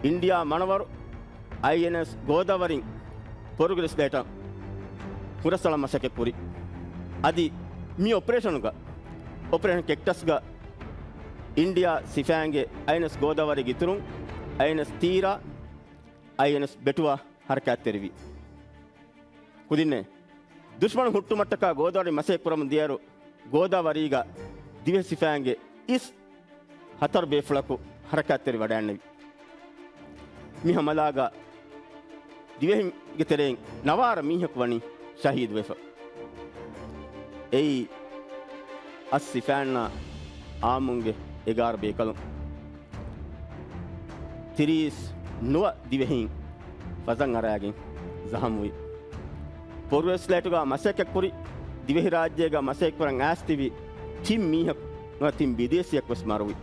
އިންޑިއާ މަނަވަރު އައިއެންއެސް ގޯދާވަރީން ޕްރޮގްރެސް ލައިޓަށް ހުރަސްއަޅަން މަސައްކަތް ކުރި. އަދި މި އޮޕަރޭޝަނުގަ، އޮޕަރޭޝަން ކެކްޓަސްގަ އިންޑިއާ ސިފައިންގެ އައިއެންއެސް ގޯދާވަރީގެ އިތުރުން އައިއެންއެސް ތީރާ، އައިއެންއެސް ބެޓުވާ ހަރަކާތްތެރިވި. ކުދިންނޭ ދުޝްމަނު ހުއްޓުމަށްޓަކާ ގޯދާވަރީ މަސައްކަތް ކުރަމުން ދިޔައިރު، ގޯދާވަރީގަ ދިވެހި ސިފައިންގެ އިސް ހަތަރު ބޭފުޅަކު ހަރަކާތްތެރި ވަޑައިގެންނެވި. މި ހަމަލާގަ ދިވެހިންގެ ތެރެއިން ނަވާރަ މީހަކު ވަނީ ޝަހީދުވެފަ. އެއީ އަސް ސިފައިންނާ އާއްމުންގެ އެގާރަ ބޭކަލުން. ތިރީސް ނުވަ ދިވެހީން ފަސް އަރާގެން ޒަހަމުވި. ޕްރޮގްރެސް ލައިޓުގަ މަސައްކަތްކުރި، ދިވެހިރާއްޖޭގަ މަސައްކަތްކުރަން އައިސް ތިބި ތިން މީހަކު ނުވަ ތިން ބިދޭސީއަކު ވެސް މަރުވި.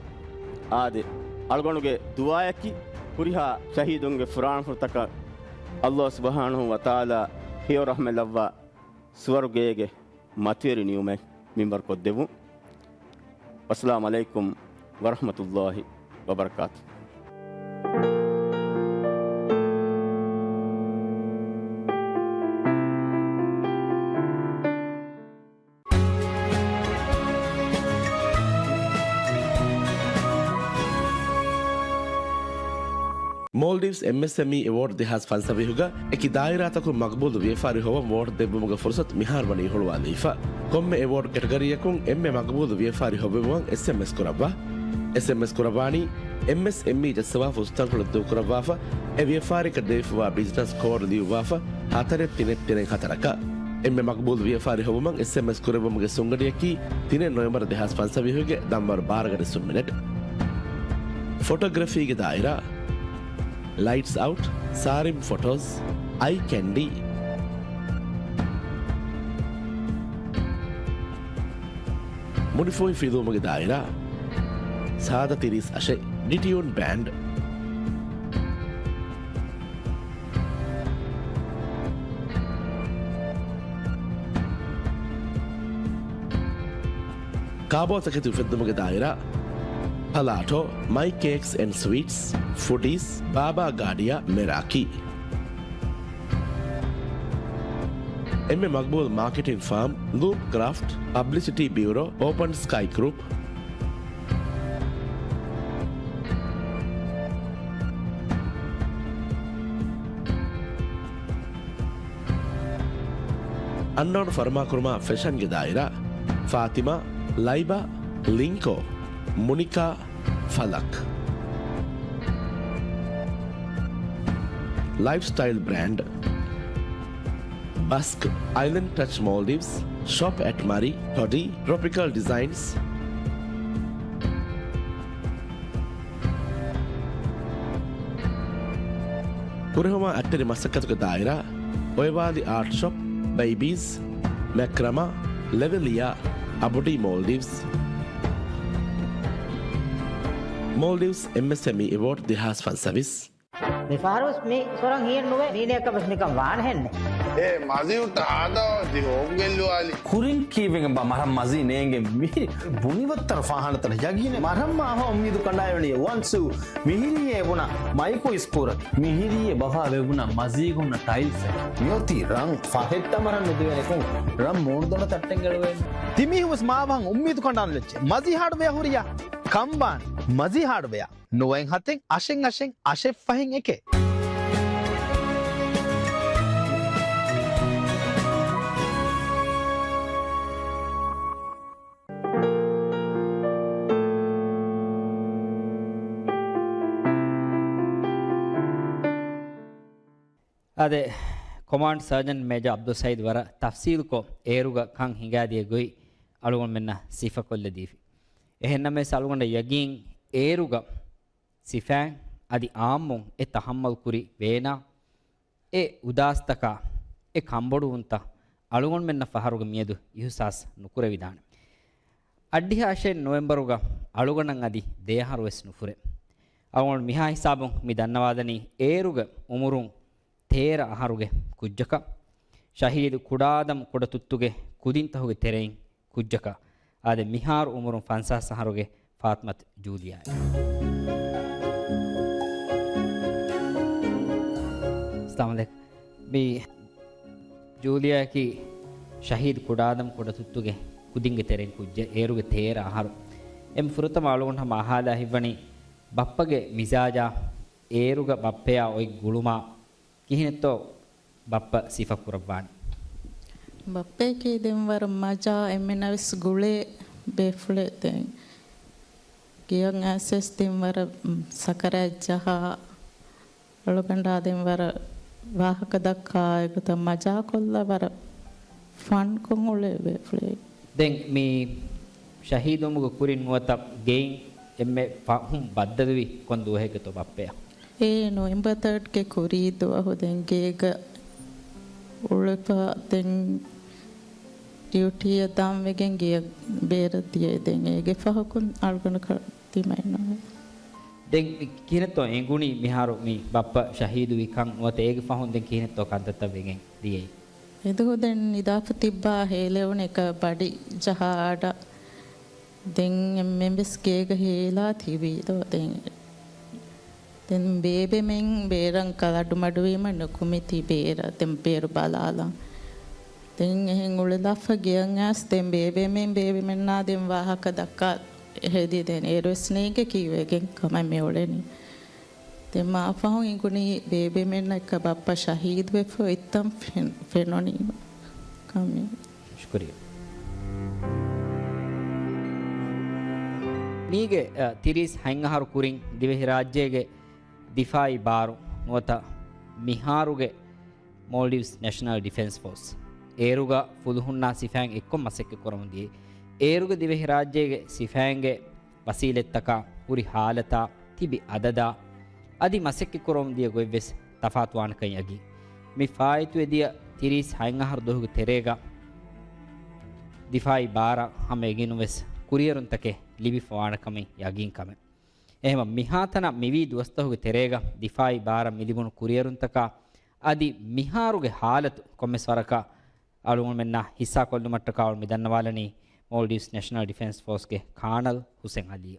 އާދެ، އަޅުގަނޑުގެ ދުޢާއަކީ ހުރިހާ ޝަހީދުންގެ ފުރާނަފުރުތަކަށް ﷲ ސުބްޙާނަހޫ ވަތަޢާލާ ހެޔޮ ރަޙްމަތް ލައްވާ، ސުވަރުގޭގެ މަތިވެރި ނިޢުމަތް މިންވަރު ކޮށްދެއްވުން. ވައްސަލާމު ޢަލައިކުމް ވަރަޙްމަތުﷲި ވަބަރަކާތުހު. މޯލްޑިވްސް އެމްއެސްއެމްއީ އެވޯޑް ދެހާސް ފަންސަވީހުގަ އެކި ދާއިރާތަކުން މަގްބޫލު ވިޔަފާރި ހޮވަން ވޯޓް ދެއްވުމުގެ ފުރުސަތު މިހާރު ވަނީ ހުޅުވާލައިފަ. ކޮންމެ އެވޯޑް ކެޓަގަރީއަކުން އެންމެ މަގްބޫލު ވިޔަފާރި ހޮވެވުމަށް އެސްއެމްއެސް ކުރައްވާ. އެސްއެމްއެސް ކުރައްވާނީ އެމްއެސްއެމްއީ ޖައްސަވާފަ އުސްތަންކޮޅެއް ދޫކުރައްވާފަ، އެ ވިޔަފާރިއަކަށް ދެވިފައިވާ ބިޒްނަސް ކޯޑް ލިޔުއްވާފަ، ހަތަރެއް ތިނެއް ތިނެއް ހަތަރަކަށް. އެންމެ މަގްބޫލު ވިޔަފާރި ހޮވުމަށް އެސްއެމްއެސް ކުރެއްވުމުގެ ސުންގަނޑިއަކީ ތިނެއް ނޮވެމްބަރު ދެހާސް ފަންސަވީހުގެ ދަންވަރު ބާރަ ގަޑި ސުން މިނެޓް. ފޮޓޯގްރަފީގެ ދާއިރާ، ލައިޓްސް އައުޓް، ސާރިމް ފޮޓޯސް، އައި ކެންޑީ. މުނިފޫހި ފިލުވުމުގެ ދާއިރާ، ސާދަ ތިރީސް އަށެއް، ޑިޓިއުން ބޭންޑް. ކާބޯތަކެތި އުފެއްދުމުގެ ދާއިރާ، ޕަލާޓޯ، މައި ކޭކްސް އެންޑް ސްވީޓްސް، ފުޑީސް، ބާބާ ގާޑިއާ، މެރާކީ. އެންމެ މަގްބޫލް މާކެޓިން ފާމް، ލޫޕް ކްރާފްޓް، ޕަބްލިސިޓީ ބިއުރޯ، އޯޕަން ސްކައި ގްރޫޕް. އަންނައުނު ފަރުމާކުރުމާ ފެޝަންގެ ދާއިރާ، ފާތިމާ، ލައިބާ، ލިންކޯ، މުނިކާ، ފަލަކް. ލައިފްސްޓައިލް ބްރޭންޑް، ބަސްކް، އައިލެންޑް ޓަޗް މޯލްޑިވްސް، ޝޮޕް އެޓް މަރި، ޓޮޑީ، ޓްރޮޕިކަލް ޑިޒައިންސް. ކުރެހުމާ އައްޓެރި މަސައްކަތުގެ ދާއިރާ، އޮއެވާލި އާޓް ޝޮޕް، ބައިބީސް، މެކްރަމާ، ލެވެލިއާ، އަބުޑީ މޯލްޑިވްސް. މޯލްޑިވްސް އެމްއެސްއެމްއީ އެވޯޑް ދެހާސް ފަންސަވީސް. މިފަހަރުވެސް މި ސޮރަން ހިޔެއް ނުވޭ. މީނަޔަކަށް ވެސް ނިކަން ވާނެހެންނެއް. އޭ މަޒީހުއްޓަށް ހާދަވާ ދި ހޯމް ގެއްލުވާލި. ކުރިން ކީއްވެގެންބާ މަރަމް މަޒީ ނޭނގެ މިހިރި ބުނިވައްތަރު ފާހާނަތަނަ ޔަގީނެއް. މަރަމް މާހަ އުއްމީދު ކަނޑާއެޅި ވަންސު މިހިރީއޭ ބުނާ މައިކޯ ސްކޫރަ. މިހިރީއޭ ބަފާ ވެވުނާ މަޒީގުންނަ ޓައިލްސެއް. މިއޮތީ ރަން ފަހެއްޓަ މަރަން ނުދެވޭނެކުން ރަން މޫނުދޮނަ ތައްޓެން އެޅުވޭނެ. ތިމީހުވެސް މާވަހަން އުއްމީދު ކަނޑާނުލެއްޗެ. މަޒީ ހާޑްވެއާ ހުރިޔާ. ކަނބާން މަޒީ ހާޑްވެއާ. ނުވައެއް ހަތެއް އަށެއް އަށެއް އަށެއް ފަހެއް އެކެއް. އާދެ، ކޮމާންޑް ސާޖަންޓް މޭޖަ އަބްދުލް ސައީދު ވަރަށް ތަފްސީލުކޮށް އޭރުގަ ކަން ހިނގާދިޔަ ގޮތް އަޅުގަނޑުމެންނަށް ސިފަކޮށްލަދީފި. އެހެންނަމަވެސް އަޅުގަނޑަށް ޔަގީން އޭރުގަ ސިފައިން އަދި އާއްމުން އެ ތަހައްމަލް ކުރި ވޭނާ، އެ އުދާސްތަކާ، އެ ކަންބޮޑުވުންތައް އަޅުގަނޑުމެންނަށް ފަހަރުގެ މިއަދު އިހުސާސް ނުކުރެވިދާނެ. އައްޑިހަ އަށެއް ނޮވެމްބަރުގަ އަޅުގަނޑަށް އަދި ދެއަހަރު ވެސް ނުފުރޭ. އަޅުގަނޑު މިހާ ހިސާބުން މި ދަންނަވާދަނީ އޭރުގެ އުމުރުން ތޭރަ އަހަރުގެ ކުއްޖަކަށް، ޝަހީދު ކުޑާދަމް ކުޑަތުއްތުގެ ކުދިންތަހުގެ ތެރެއިން ކުއްޖަކަށް. އާދެ، މިހާރު އުމުރުން ފަންސާސް އަހަރުގެ ފާތިމަތު ޖޫލިޔާއެއް. އައްސަލާމު ޢަލައިކުމް. މި ޖޫލިޔާއަކީ ޝަހީދު ކުޑައާދަމް ކުޑަތުއްތުގެ ކުދިންގެ ތެރެއިން ކުއްޖެއް. އޭރުގެ ތޭރަ އަހަރު. އެންމެ ފުރަތަމަ އަޅުގަނޑު ހަމަ އަހާލާ ހިތްވަނީ ބައްޕަގެ މިޒާޖާ އޭރުގަ ބައްޕަޔާ އޮތް ގުޅުމާ ކިހިނެއްތޯ ބައްޕަ ސިފަ ކުރައްވާނެ؟ ބައްޕައަކީ ދެން ވަރަށް މަޖާ، އެންމެންނަށް ވެސް ގުޅޭ ބޭފުޅެއް. ދެން ގެޔަށް އައިސް ވެސް ދެން ވަރަށް ސަކަރާތް ޖަހާ، އަޅުގަނޑާ ދެން ވަރަށް ވާހަކަ ދައްކާ، އެގޮތަށް މަޖާކޮށްލާ ވަރަށް ފަންކޮށް އުޅޭ ބޭފުޅެއް. ދެން މި ޝަހީދުވުމުގެ ކުރިން ނުވަތަ ގެއިން އެންމެ ފަހުން ބައްދަލުވީ ކޮން ދުވަހެއްގެތޯ ބައްޕަޔާ؟ އޭ ނޮވެމްބަރ ތާރީޚުގެ ކުރީ ދުވަހު ދެން ގޭގަ އުޅެފަ ދެން ޑިއުޓީއަށް ދާންވެގެން ގެޔަށް ބޭރަށް ދިޔައީ. ދެން އޭގެ ފަހަކުން އަޅުގަނޑަކަށް ދިމައެއް ނުވޭ. ދެން ކިހިނެއްތޯ އެނގުނީ މިހާރު މި ބައްޕަ ޝަހީދުވި ކަން ނުވަތަ އޭގެ ފަހުން ދެން ކިހިނެއްތޯ ކަންތައްތައް ވެގެން ދިޔައީ؟ އެދުވަހު ދެން ނިދާފަ ތިއްބާ ހޭލެވުނު އެކަ ބަޑި ޖަހާ އަޑަށް ދެން އެންމެން ވެސް ގޭގަ ހޭލާ ތިބީ ދޯ. ދެން، ދެން ބޭބެމެން ބޭރަށް ކަލަޑުމަޑުވީމަ ނުކުމެ ތި ބޭރަށް ދެން ބޭރު ބަލާލަން. ދެން އެހެން އުޅެލާފަ ގެޔަށް އައިސް ދެން ބޭބެމެން ބޭބެމެންނާ ދެން ވާހަކަ ދައްކާ ހެދި ދެން އޭރުވެސް ނޭނގެ ކީއްވެގެން ކަމެއް މި އުޅެނީ. ދެން މާފަހުން އިނގުނީ ބޭބެމެންނަށް އެކަ ބައްޕަ ޝަހީދުވެފަ އޮތްތަން ފެން-، ފެނުނީ ކަމެއް. ޝުކުރިއްޔާ. މީގެ، އަ، ތިރީސް ހަތް އަހަރު ކުރިން ދިވެހިރާއްޖޭގެ ދިފާއީ ބާރު ނުވަތަ މިހާރުގެ މޯލްޑިވްސް ނެޝަނަލް ޑިފެންސް ފޯސް އޭރުގަ ފުލުހުންނާ ސިފައިން އެއްކޮށް މަސައްކަތް ކުރަމުން ދިޔައީ. އޭރުގެ ދިވެހިރާއްޖޭގެ ސިފައިންގެ ވަސީލަތްތަކާ، ހުރި ހާލަތާ، ތިބި އަދަދާ، އަދި މަސައްކަތް ކުރަމުން ދިޔަ ގޮތްވެސް ތަފާތުވާނެކަން ޔަގީން. މި ފާއިތުވެދިޔަ ތިރީސް ހަތް އަހަރު ދުވަހުގެ ތެރޭގަ ދިފާއީ ބާރަށް ހަމަ އެގިނުން ވެސް ކުރިއެރުންތަކެއް ލިބިފަވާނެކަމެއް ޔަގީންކަމެއް. އެހެންވެ މިހާތަނަށް މިވީ ދުވަސްތަކުގެ ތެރޭގަ ދިފާއީ ބާރަށް މިލިބުނު ކުރިއެރުންތަކާ އަދި މިހާރުގެ ހާލަތު ކޮންމެސް ވަރަކަށް އަޅުގަނޑުމެންނާ ހިއްސާކޮށްލުމަށްޓަކާ އަޅު މި ދަންނަވާލަނީ މޯލްޑިވްސް ނެޝަނަލް ޑިފެންސް ފޯސްގެ ކާނަލް ހުސެން އަލީ.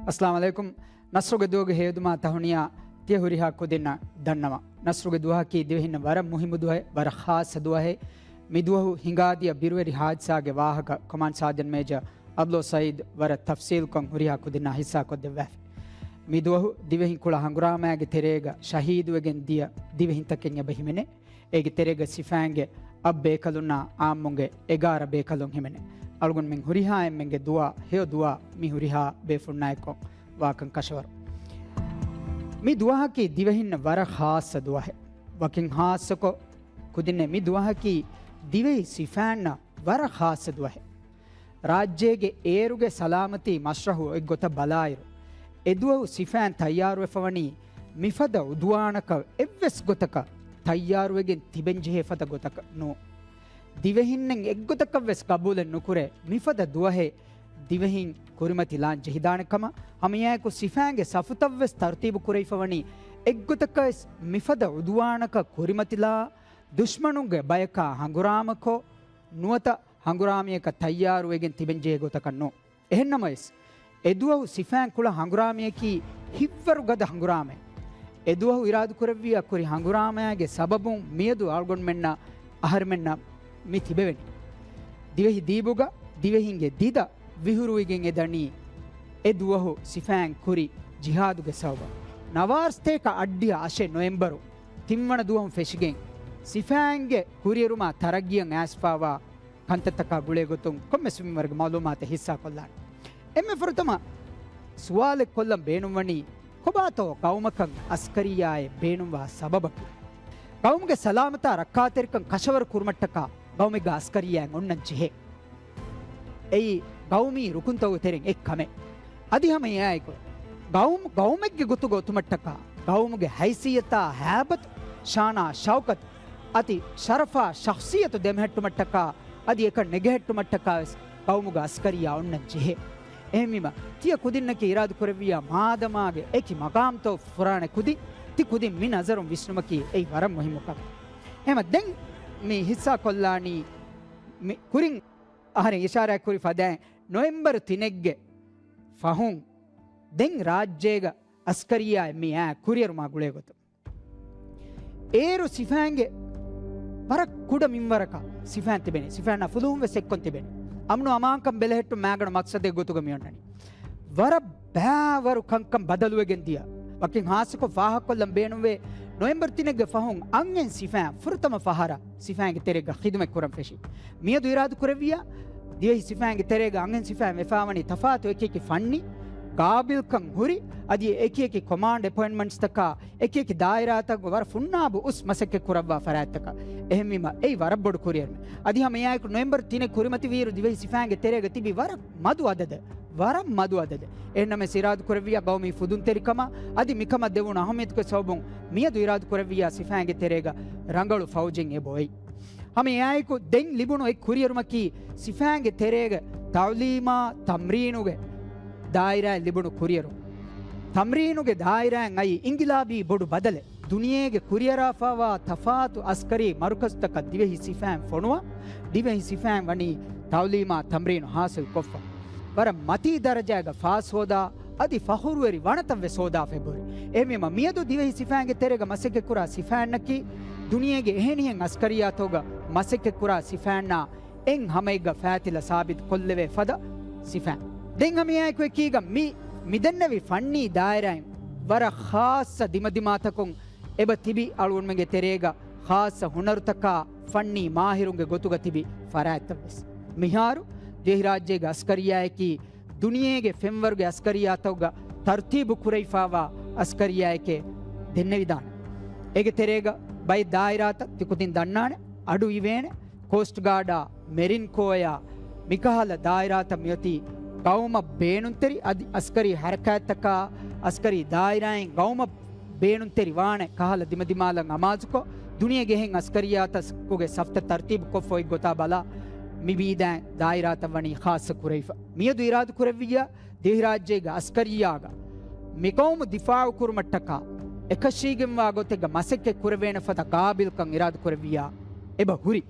އައްސަލާމު ޢަލައިކުމް. ނަސްރުގެ ދުވަހުގެ ހެޔޮދުމާ ތަހުނިޔާ ތިޔަ ހުރިހާ ކުދިންނަށް ދަންނަވަން. ނަސްރުގެ ދުވަހަކީ ދިވެހިންނަށް ވަރަށް މުހިއްމު ދުވަހެއް، ވަރަށް ޚާއްޞަ ދުވަހެއް. މި ދުވަހު ހިނގާދިޔަ ބިރުވެރި ހާދިސާގެ ވާހަކަ ކޮމާންޑް ސާޖަންޓް މޭޖަރ އަބްދުﷲ ސައީދު ވަރަށް ތަފްސީލުކޮށް ހުރިހާ ކުދިންނާ ހިއްސާކޮށްދެއްވާފި. މި ދުވަހު ދިވެހިން ކުޅަ ހަނގުރާމައިގެ ތެރޭގަ ޝަހީދުވެގެން ދިޔަ ދިވެހިންތަކެއް އެބަ ހިމެނޭ. އޭގެ ތެރޭގަ ސިފައިންގެ އަށް ބޭކަލުންނާ އާއްމުންގެ އެގާރަ ބޭކަލުން ހިމެނޭ. އަޅުގަނޑުމެން ހުރިހާ އެންމެންގެ ދުޢާ، ހެޔޮ ދުޢާ މި ހުރިހާ ބޭފުޅުންނާއެކު ވާކަން ކަށަވަރު. މި ދުވަހަކީ ދިވެހިންނަށް ވަރަށް ޚާއްޞަ ދުވަހެއް. ވަކިން ޚާއްޞަކޮށް ކުދިންނޭ މި ދުވަހަކީ ދިވެހި ސިފައިންނަށް ވަރަށް ޚާއްޞަ ދުވަހެއް. ރާއްޖޭގެ އޭރުގެ ސަލާމަތީ މަސްރަހު އޮތް ގޮތަށް ބަލާއިރު، އެދުވަހު ސިފައިން ތައްޔާރުވެފަވަނީ މިފަދަ އުދުވާނަކަށް އެއްވެސް ގޮތަކަށް ތައްޔާރުވެގެން ތިބެންޖެހޭ ފަދަ ގޮތަކަށް ނޫން. ދިވެހިންނެއް އެއްގޮތަކަށްވެސް ގަބޫލެއް ނުކުރޭ މިފަދަ ދުވަހެއް ދިވެހިން ކުރިމަތިލާން ޖެހިދާނެ ކަމަށް. ހަމައެއާއެކު ސިފައިންގެ ސަފުތައްވެސް ތަރުތީބު ކުރެވިފަވަނީ އެއްގޮތަކަށްވެސް މިފަދަ އުދުވާނަކަށް ކުރިމަތިލާ، ދުޝްމަނުންގެ ބަޔަކާ ހަނގުރާމަކޮށް، ނުވަތަ ހަނގުރާމަޔަކަށް ތައްޔާރުވެގެން ތިބެންޖެހޭ ގޮތަކަށް ނޫން. އެހެންނަމަވެސް، އެދުވަހު ސިފައިން ކުޅަ ހަނގުރާމަޔަކީ ހިތްވަރު ގަދަ ހަނގުރާމައެއް. އެދުވަހު އިރާދަކުރެއްވިއްޔާ ކުރި ހަނގުރާމައިގެ ސަބަބުން މިއަދު އަޅުގަނޑުމެންނަށް އަހަރެމެންނަށް މި ތިބެވެނީ. ދިވެހި ދީބުގަ ދިވެހިންގެ ދިދަ ވިހުރުވިގެން އެދަނީ އެ ދުވަހު ސިފައިން ކުރި ޖިހާދުގެ ސަބަބުން. ނަވާރަސަތޭކަ އަށްޑިހަ އަށެއް ނޮވެމްބަރު ތިންވަނަ ދުވަހުން ފެށިގެން، ސިފައިންގެ ކުރިއެރުމާ ތަރައްގީއަށް އައިސްފާވާ ކަންތައްތަކާ ގުޅޭގޮތުން ކޮންމެސް މިންވަރުގެ މައުލޫމާތެއް ހިއްސާކޮށްލާނެ. އެންމެ ފުރަތަމަ ސުވާލެއް ކޮށްލަން ބޭނުންވަނީ، ކޮބާތޯ ޤައުމަކަށް އަސްކަރިއްޔާއެއް ބޭނުންވާ ސަބަބަކީ؟ ޤައުމުގެ ސަލާމަތާ ރައްކާތެރިކަން ކަށަވަރު ކުރުމަށްޓަކާ ޤައުމެއްގަ އަސްކަރިއްޔާއެއް އޮންނަން ޖެހޭ. އެއީ ޤައުމީ ރުކުންތަކުގެ ތެރެއިން އެއް ކަމެއް. އަދި ހަމަ އެއާއެކު، ޤައުމު ޤައުމެއްގެ ގޮތުގަ އޮތުމަށްޓަކާ، ޤައުމުގެ ހައިސިއްޔަތާ ހައިބަތު، ޝާނާ ޝައުކަތު، އަދި ޝަރަފާ ޝަޚްޞިއްޔަތު ދެމެހެއްޓުމަށްޓަކާ، އަދި އެކަން ނެގެހެއްޓުމަށްޓަކާވެސް ޤައުމުގެ އަސްކަރިއްޔާ އޮންނަން ޖެހޭ. އެހެންވީމަ، ތިޔަ ކުދިންނަކީ އިރާދަކުރެއްވިއްޔާ މާދަމާގެ އެކި މަޤާމްތައް ފުރާނެ ކުދިން، ތި ކުދިން މި ނަޒަރުން ވިސްނުމަކީ އެއީ ވަރަށް މުހިއްމު ކަމެއް. އެހެންމަ ދެން މި ހިއްސާ ކޮށްލާނީ މި ކުރިން އަހަރެން އިޝާރާތް ކުރި ފަދައިން ނޮވެމްބަރު ތިނެއްގެ ފަހުން ދެން ރާއްޖޭގަ އަސްކަރިއްޔާ މި އާ ކުރިއެރުމާ ގުޅޭ ގޮތަށް. އޭރު ސިފައިންގެ ވަރަށް ކުޑަ މިންވަރަކަށް ސިފައިން ތިބެނީ. ސިފައިންނާ ފުލުހުން ވެސް އެއްކޮށް ތިބެނީ. އަމްނު އަމާންކަން ބެލެހެއްޓުން މާގަނޑު މަޤްޞަދެއް ގޮތުގަ މިއޮންނަނީ. ވަރަށް ބައިވަރު ކަންކަން ބަދަލުވެގެން ދިޔަ. ވަކިން ހާއްސަކޮށް ފާހަގަކޮށްލަން ބޭނުންވޭ، ނޮވެމްބަރު ތިނެއްގެ ފަހުން އަންހެން ސިފައިން ފުރަތަމަ ފަހަރަށް ސިފައިންގެ ތެރޭގަ ޚިދުމަތް ކުރަން ފެށީ. މިއަދު އިރާދަ ކުރެއްވިއްޔާ، ދިވެހި ސިފައިންގެ ތެރޭގަ އަންހެން ސިފައިން ވެފާވަނީ ތަފާތު އެކި އެކި ފަންނީ ގާބިލްކަން ހުރި، އަދި އެކި އެކި ކޮމާންޑް އެޕޮއިންޓްމަންޓްސްތަކާ، އެކި އެކި ދާއިރާތަކުގަ ވަރަށް ފުންނާބު އުސް މަސައްކަތް ކުރައްވާ ފަރާތްތަކަށް. އެހެންވީމަ، އެއީ ވަރަށް ބޮޑު ކުރިއެރުމެއް. އަދި ހަމަ އެއާއެކު ނޮވެމްބަރު ތިނެއް ކުރިމަތިވިއިރު، ދިވެހި ސިފައިންގެ ތެރޭގަ ތިބި ވަރަށް މަދު އަދަދެއް، ވަރަށް މަދު އަދަދެއް. އެހެންނަމަވެސް އިރާދަ ކުރެއްވިއްޔާ، ގައުމީ ފުދުންތެރިކަމާ އަދި މިކަމަށް ދެވުނު އަހައްމިއްޔަތުގެ ސަބަބުން މިއަދު އިރާދަ ކުރެއްވިއްޔާ ސިފައިންގެ ތެރޭގަ ރަނގަޅު ފައުޖެއް އެބައޮތް. ހަމަ އެއާއެކު ދެން ލިބުނު އެއް ކުރިއެރުމަކީ ސިފައިންގެ ތެރޭގަ ތައުލީމާ ތަމްރީނުގެ ދާއިރާއަށް ލިބުނު ކުރިއެރުން. ތަމްރީނުގެ ދާއިރާއިން އައި އިންގިލާބީ ބޮޑު ބަދަލެއް. ދުނިޔޭގެ ކުރިއަރާފައިވާ ތަފާތު އަސްކަރީ މަރުކަޒުތަކަށް ދިވެހި ސިފައިން ފޮނުވާ، ދިވެހި ސިފައިން ވަނީ ތައުލީމާ ތަމްރީނު ހާސިލް ކޮށްފަ. ވަރަށް މަތީ ދަރަޖާގަ ފާސް ހޯދާ، އަދި ފަޚުރުވެރި ވަނަތައް ވެސް ހޯދާފަ އެބަހުރި. އެހެންވީމަ، މިއަދު ދިވެހި ސިފައިންގެ ތެރޭގަ މަސައްކަތް ކުރާ ސިފައިންނަކީ ދުނިޔޭގެ އެހެނިހެން އަސްކަރިއްޔާތަކުގަ މަސައްކަތް ކުރާ ސިފައިންނާ އެއް ހަމައެއްގަ ފާތިލަ ސާބިތު ކޮށްލެވޭ ފަދަ ސިފައިން. ދެން ހަމައެއާއެކު އެކީގަ މި، މިދެންނެވި ފަންނީ ދާއިރާއިން ވަރަށް ޚާއްޞަ ދިމަދިމާތަކުން އެބަ ތިބި އަޅުގަނޑުމެންގެ ތެރޭގަ ޚާއްޞަ ހުނަރުތަކާ ފަންނީ މާހިރުންގެ ގޮތުގަ ތިބި ފަރާތްތައް ވެސް. މިހާރު ދިވެހިރާއްޖޭގެ އަސްކަރިއްޔާއަކީ ދުނިޔޭގެ ފެންވަރުގެ އަސްކަރިއްޔާތަކުގަ ތަރުތީބު ކުރެވިފައިވާ އަސްކަރިއްޔާއެކޭ ދެންނެވިދާނެ. އޭގެ ތެރޭގަ ބައެއް ދާއިރާތައް ތިކުދިން ދަންނާނެ، އަޑު އިވޭނެ، ކޯސްޓް ގާޑާ، މެރިން ކޯއާ، މިކަހަލަ ދާއިރާތައް މިއޮތީ ގައުމަށް ބޭނުންތެރި އަދި އަސްކަރީ ހަރަކާތްތަކާ، އަސްކަރީ ދާއިރާއިން ގައުމަށް ބޭނުންތެރި ވާނެ ކަހަލަ ދިމަދިމާލަށް އަމާޒުކޮށް، ދުނިޔޭގެ އެހެން އަސްކަރިއްޔާތަކުގެ ސަފްތައް ތަރުތީބު ކޮށްފަ އޮތް ގޮތާ ބަލާ، މި ވީދާ ދާއިރާތައް ވަނީ ޚާއްޞަ ކުރެވިފަ. މިއަދު އިރާދަ ކުރެއްވިއްޔާ، ދިވެހިރާއްޖޭގެ އަސްކަރިއްޔާގަ މި ގައުމު ދިފާއު ކުރުމަށްޓަކާ އެކަށީގެންވާ ގޮތެއްގަ މަސައްކަތް ކުރެވޭނެ ފަދަ ގާބިލްކަން އިރާދަ ކުރެއްވިއްޔާ އެބަ ހުރި.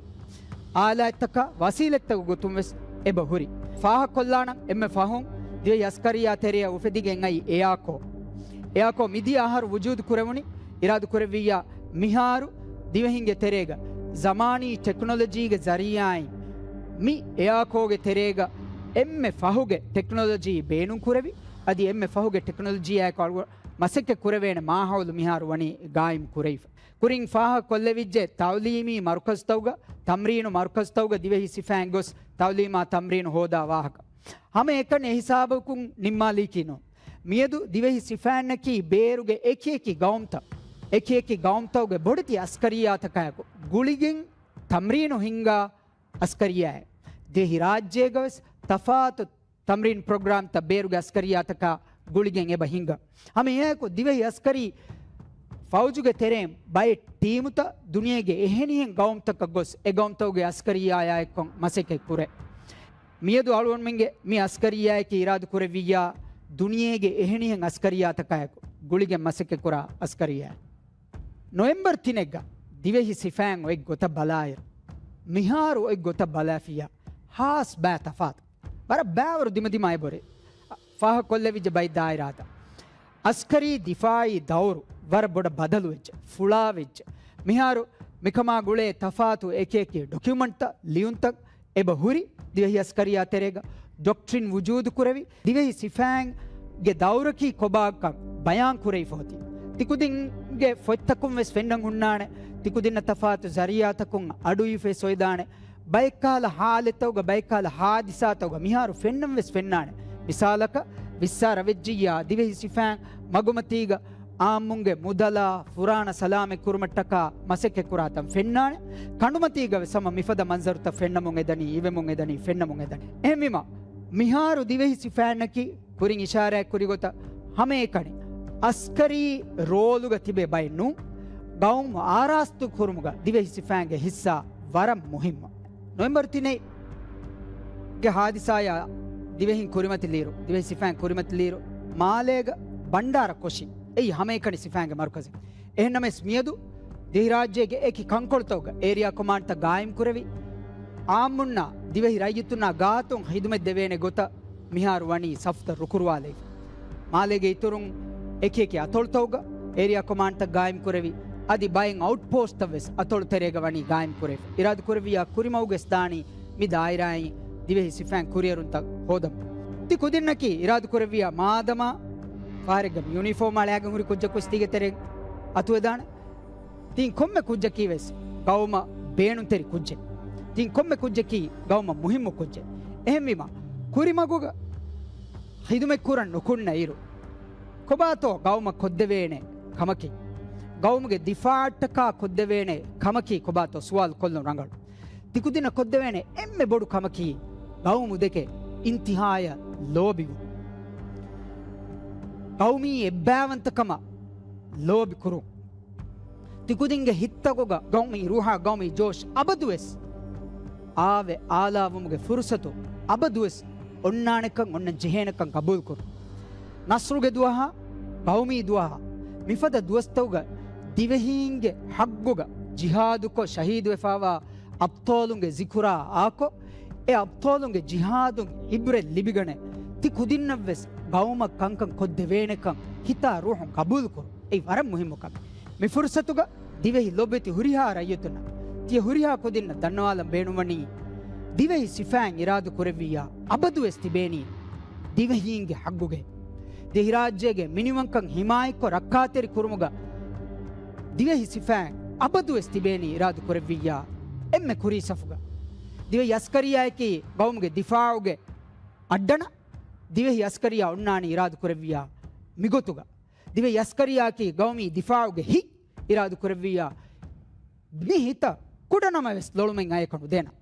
އާލާތްތަކާ ވަސީލަތްތަކުގެ ގޮތުން ވެސް އެބަ ހުރި. ފާހަގަކޮށްލާނަން، އެންމެ ފަހުން ދިވެހި އަސްކަރިއްޔާ ތެރެއަށް އުފެދިގެން އައި އެއާކޯ. އެއާކޯ މިދިޔަ އަހަރު ވުޖޫދު ކުރެވުނީ. އިރާދަ ކުރެއްވިއްޔާ މިހާރު ދިވެހިންގެ ތެރޭގަ ޒަމާނީ ޓެކްނޮލޮޖީގެ ޒަރީއާއިން މި އެއާކޯގެ ތެރޭގަ އެންމެ ފަހުގެ ޓެކްނޮލޮޖީ ބޭނުން ކުރެވި، އަދި އެންމެ ފަހުގެ ޓެކްނޮލޮޖީއާއެކު އަޅު-، މަސައްކަތް ކުރެވޭނެ މާހައުލު މިހާރު ވަނީ ގާއިމް ކުރެވިފަ. ކުރިން ފާހަގަ ކޮށްލެވިއްޖެ ތައުލީމީ މަރުކަޒުތަކުގަ، ތަމްރީނު މަރުކަޒުތަކުގަ ދިވެހި ސިފައިން ގޮސް ތައުލީމާ ތަމްރީނު ހޯދާ ވާހަކަ. ހަމަ އެކަނި އެހިސާބަކުން ނިންމާލީކީ ނޫން. މިއަދު ދިވެހި ސިފައިންނަކީ ބޭރުގެ އެކި އެކި ގައުމުތައް، އެކި އެކި ގައުމުތަކުގެ ބޮޑެތި އަސްކަރިއްޔާތަކާއެކު ގުޅިގެން ތަމްރީނު ހިންގާ އަސްކަރިއްޔާއެއް. ދިވެހި ރާއްޖޭގަވެސް ތަފާތު ތަމްރީން ޕްރޮގްރާމްތައް ބޭރުގެ އަސްކަރިއްޔާތަކާ ގުޅިގެން އެބަ ހިންގާ. ހަމަ އެއާއެކު ދިވެހި އަސްކަރީ ފައުޖުގެ ތެރެއިން ބައެއް ޓީމުތައް ދުނިޔޭގެ އެހެނިހެން ގައުމުތަކަށް ގޮސް، އެ ގައުމުތަކުގެ އަސްކަރިއްޔާއާއެއްކޮށް މަސައްކަތް ކުރޭ. މިއަދު އަޅުގަނޑުމެންގެ މި އަސްކަރިއްޔާއަކީ އިރާދަ ކުރެއްވިއްޔާ، ދުނިޔޭގެ އެހެނިހެން އަސްކަރިއްޔާތަކާއެކު ގުޅިގެން މަސައްކަތް ކުރާ އަސްކަރިއްޔާއެއް. ނޮވެމްބަރު ތިނެއްގަ ދިވެހި ސިފައިން އޮތް ގޮތަށް ބަލާއިރު، މިހާރު އޮތް ގޮތަށް ބަލާފިއްޔާ، ހާސް ބައި ތަފާތު. ވަރަށް ބައިވަރު ދިމަދިމާ އެބަހުރި. ފާހަގަކޮށްލެވިއްޖެ ބައެއް ދާއިރާތައް. އަސްކަރީ ދިފާއީ ދައުރު ވަރަށް ބޮޑަށް ބަދަލުވެއްޖެ، ފުޅާވެއްޖެ. މިހާރު މިކަމާ ގުޅޭ ތަފާތު އެކި އެކި ޑޮކިއުމަންޓްތައް، ލިޔުންތައް އެބަ ހުރި. ދިވެހި އަސްކަރިއްޔާ ތެރޭގަ ޑޮކްޓްރިން ވުޖޫދު ކުރެވި، ދިވެހި ސިފައިންގެ ދައުރަކީ ކޮބާކަން ބަޔާން ކުރެވިފަ އޮތީ. ތިކުދިންގެ ފޮތްތަކުން ވެސް ފެންނަން ހުންނާނެ، ތިކުދިންނަށް ތަފާތު ޒަރީއާތަކުން އަޑުއިވިފަ އޮވެދާނެ. ބައެއްކަހަލަ ހާލަތްތަކުގަ، ބައެއްކަހަލަ ހާދިސާތަކުގަ މިހާރު ފެންނަން ވެސް ފެންނާނެ. މިސާލަކަށް، ވިއްސާރަ ވެއްޖިއްޔާ ދިވެހި ސިފައިން މަގުމަތީގަ އާއްމުންގެ މުދަލާ ފުރާނަ ސަލާމަތް ކުރުމަށްޓަކާ މަސައްކަތް ކުރާތަން ފެންނާނެ. ކަނޑުމަތީގަ ވެސް ހަމަ މިފަދަ މަންޒަރުތައް ފެންނަމުން އެދަނީ، އިވެމުން އެދަނީ، ފެންނަމުން އެދަނީ. އެހެންވީމަ، މިހާރު ދިވެހި ސިފައިންނަކީ ކުރިން އިޝާރާތް ކުރި ގޮތަށް ހަމައެކަނި އަސްކަރީ ރޯލުގަ ތިބޭ ބައެއް ނޫން. ގައުމު އާރާސްތު ކުރުމުގަ ދިވެހި ސިފައިންގެ ހިއްސާ ވަރަށް މުހިއްމު. ނޮވެމްބަރު ތިނެއްގެ ހާދިސާއާ ދިވެހިން ކުރިމަތިލިއިރު، ދިވެހި ސިފައިން ކުރިމަތިލިއިރު، މާލޭގަ ބަންޑާރަ ކޮށި އެއީ ހަމައެކަނި ސިފައިންގެ މަރުކަޒެއް. އެހެންނަމަވެސް މިއަދު ދިވެހިރާއްޖޭގެ އެކި ކަންކޮޅުތަކުގަ އޭރިއާ ކޮމާންޑްތައް ގާއިމްކުރެވި، އާއްމުންނާ ދިވެހި ރައްޔިތުންނާ ގާތުން ޚިދުމަތް ދެވޭނެ ގޮތަށް މިހާރު ވަނީ ސަފުތައް ރުކުރުވާލައިފަ. މާލޭގެ އިތުރުން އެކި އެކި އަތޮޅުތަކުގަ އޭރިއާ ކޮމާންޑްތައް ގާއިމް ކުރެވި، އަދި ބައެއް އައުޓްޕޯސްޓްތައް ވެސް އަތޮޅު ތެރޭގަ ވަނީ ގާއިމް ކުރެވި. އިރާދަ ކުރެއްވިއްޔާ ކުރިމަގުގެސް ދާނީ މި ދާއިރާއިން ދިވެހި ސިފައިން ކުރިއެރުންތައް ހޯދަމުން. ތި ކުދިންނަކީ އިރާދަ ކުރެއްވިއްޔާ މާދަމާ ފަހަރެއްގަ މި ޔުނީފޯމް އަޅާގެން ހުރި ކުއްޖަކު ވެސް ތީގެ ތެރެއިން އަތުވެދާނެ. ތިން ކޮންމެ ކުއްޖަކީ ވެސް ގައުމަށް ބޭނުންތެރި ކުއްޖެއް. ތިން ކޮންމެ ކުއްޖަކީ ގައުމަށް މުހިއްމު ކުއްޖެއް. އެހެންވީމަ، ކުރިމަގުގަ ޚިދުމަތް ކުރަން ނުކުންނަ އިރު، ކޮބާތޯ ގައުމަށް ކޮށްދެވޭނެ ކަމަކީ؟ ގައުމުގެ ދިފާއަށްޓަކާ ކޮށްދެވޭނެ ކަމަކީ ކޮބާތޯ؟ ސުވާލު ކޮށްލުން ރަނގަޅު. ތިކުދިންނަށް ކޮށްދެވޭނެ އެންމެ ބޮޑު ކަމަކީ، ގައުމު ދެކެ އިންތިހާޔަށް ލޯބިވުން. ގައުމީ އެއްބައިވަންތަކަމަށް ލޯބި ކުރުން. ތިކުދިންގެ ހިތްތަކުގަ ގައުމީ ރޫޙާ، ގައުމީ ޖޯޝް އަބަދުވެސް އާވެ އާލާވުމުގެ ފުރުސަތު އަބަދުވެސް އޮންނާނެކަން، އޮންނަން ޖެހޭނެކަން ގަބޫލުކުރުން. ނަޞްރުގެ ދުވަހާ، ގައުމީ ދުވަހާ، މިފަދަ ދުވަސްތަކުގަ ދިވެހީންގެ ޙައްޤުގަ ޖިހާދުކޮށް ޝަހީދުވެފާވާ އަބްޠާލުންގެ ޒިކުރާ އާކޮށް، އެ އަބްޠާލުންގެ ޖިހާދުން އިބްރަތް ލިބިގަނެ، ތި ކުދިންނަށްވެސް ގައުމަށް ކަންކަން ކޮށްދެވޭނެކަން ހިތާ ރޫޙުން ގަބޫލުކުރުން. އެއީ ވަރަށް މުހިއްމު ކަމެއް. މި ފުރުސަތުގަ ދިވެހި ލޮބެތި ހުރިހާ ރައްޔިތުންނަށް، ތިޔަ ހުރިހާ ކުދިންނަށް ދަންނަވާލަން ބޭނުންވަނީ، ދިވެހި ސިފައިން އިރާދަ ކުރެއްވިއްޔާ އަބަދުވެސް ތިބޭނީ ދިވެހީންގެ ޙައްޤުގައި. ދިވެހިރާއްޖޭގެ މިނިވަންކަން ހިމާޔަތްކޮށް ރައްކާތެރި ކުރުމުގަ ދިވެހި ސިފައިން އަބަދުވެސް ތިބޭނީ އިރާދަ ކުރެއްވިއްޔާ އެންމެ ކުރީ ސަފުގަ. ދިވެހި އަސްކަރިއްޔާއަކީ ގައުމުގެ ދިފާޢުގެ އައްޑަނަ. ދިވެހި އަސްކަރިއްޔާ އޮންނާނީ އިރާދަ ކުރެއްވިއްޔާ މިގޮތުގަ. ދިވެހި އަސްކަރިއްޔާއަކީ ގައުމީ ދިފާޢުގެ ހިތް. އިރާދަ ކުރެއްވިއްޔާ މި ހިތަށް ކުޑަނަމަވެސް ލޮޅުމެއް އަޔަކަށް ނުދޭނަން.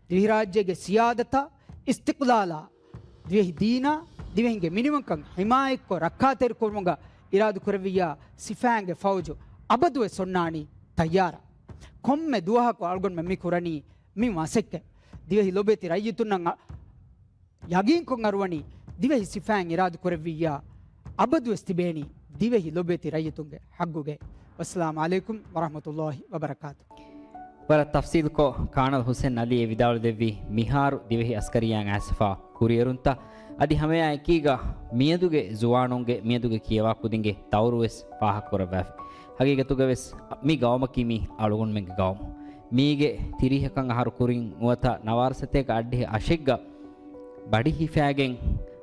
ދިވެހިރާއްޖޭގެ ސިޔާދަތާ، އިސްތިޤްލާލާ، ދިވެހި ދީނާ، ދިވެހިންގެ މިނިވަންކަން ހިމާޔަތްކޮށް ރައްކާތެރިކުރުމުގަ އިރާދަ ކުރެއްވިއްޔާ ސިފައިންގެ ފައުޖު އަބަދުވެސް އޮންނާނީ ތައްޔާރަށް. ކޮންމެ ދުވަހަކު އަޅުގަނޑުމެން މި ކުރަނީ މި މަސައްކަތް. ދިވެހި ލޮބެތި ރައްޔިތުންނަށް އަ-، ޔަގީންކޮށް އަރުވަނީ ދިވެހި ސިފައިން އިރާދަ ކުރެއްވިއްޔާ އަބަދުވެސް ތިބޭނީ ދިވެހި ލޮބެތި ރައްޔިތުންގެ ޙައްޤުގައި. ވައްސަލާމު ޢަލައިކުމް ވަރަޙްމަތުﷲި ވަބަރަކާތު. ވަރަށް ތަފްޞީލުކޮށް ކާނަލް ހުސެން ޢަލީ އެ ވިދާޅުދެއްވީ މިހާރު ދިވެހި އަސްކަރިއްޔާއަށް އައިސްފާ ކުރިއެރުންތައް. އަދި ހަމައެއާ އެކީގަ މިއަދުގެ ޒުވާނުންގެ މިއަދުގެ ކިޔަވާ ކުދިންގެ ދައުރުވެސް ފާހަގަކުރައްވާފި. ހަގީގަތުގަވެސް މި ގައުމަކީ މީ އަޅުގަނޑުމެންގެ ގައުމު. މީގެ ތިރީހަކަށް އަހަރު ކުރިން ނުވަތަ ނަވާރަ ސަތޭކަ އައްޑިހަ އަށެއްގަ ބަޑި ހިފާގެން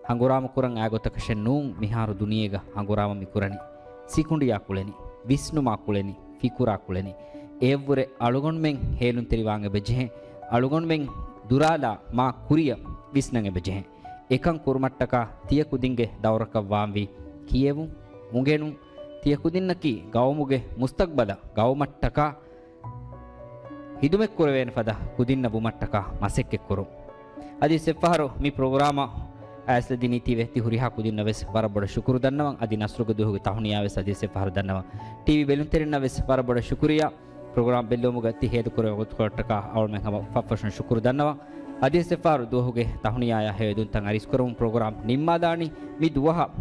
ހަނގުރާމަ ކުރަން އާ ގޮތަކަށެއް ނޫން މިހާރު ދުނިޔޭގަ ހަނގުރާމަ މި ކުރަނީ. ސިކުނޑިއާ ކުޅެނި، ވިސްނުމާ ކުޅެނި، ފިކުރާ ކުޅެނި. އެއަށްވުރެ އަޅުގަނޑުމެން ހޭލުންތެރިވާން އެބަޖެހޭ. އަޅުގަނޑުމެން ދުރާލާ މާ ކުރިއަށް ވިސްނަން އެބަޖެހޭ. އެކަން ކުރުމަށްޓަކާ ތިޔަ ކުދިންގެ ދައުރަކަށް ވާންވީ ކިޔެވުން، އުނގެނުން، ތިޔަ ކުދިންނަކީ ގައުމުގެ މުސްތަޤްބަލަށް ގައުމަށްޓަކާ ހިދުމަތްކުރެވޭނެ ފަދަ ކުދިންނަށް ވުމަށްޓަކާ މަސައްކަތްކުރުން. އަދިވެސް އެއްފަހަރު މި ޕްރޮގްރާމަށް އައިސްލަދިނީތީވެ ތި ހުރިހާ ކުދިންނަށް ވެސް ވަރަށް ބޮޑަށް ޝުކުރު ދަންނަވަން. އަދި ނަޞްރުގެ ދުވަހުގެ ތަހުނިޔާވެސް އަދިވެސް އެއްފަހަރު ދަންނަވަން. ޓީވީ ބެލުންތެރިންނަށް ވެސް ވަރަށް ބޮޑަށް ޝުކުރިއްޔާ. ޕްރޮގްރާމް ބެއްލެވުމުގަ ތި ހޭދަކުރެވޭ ގޮތުގައި އަޅުމެން ހަމަ ފަށްފަށުން ޝުކުރު ދަންނަވަން. އަދިވެސް އެއްފަހަރު ދުވަހުގެ ތަހުނިޔާއާ ހެޔޮއެދުންތައް އަރިސްކުރަމުން ޕްރޮގްރާމް ނިންމާލާނީ. މި ދުވަހަށް،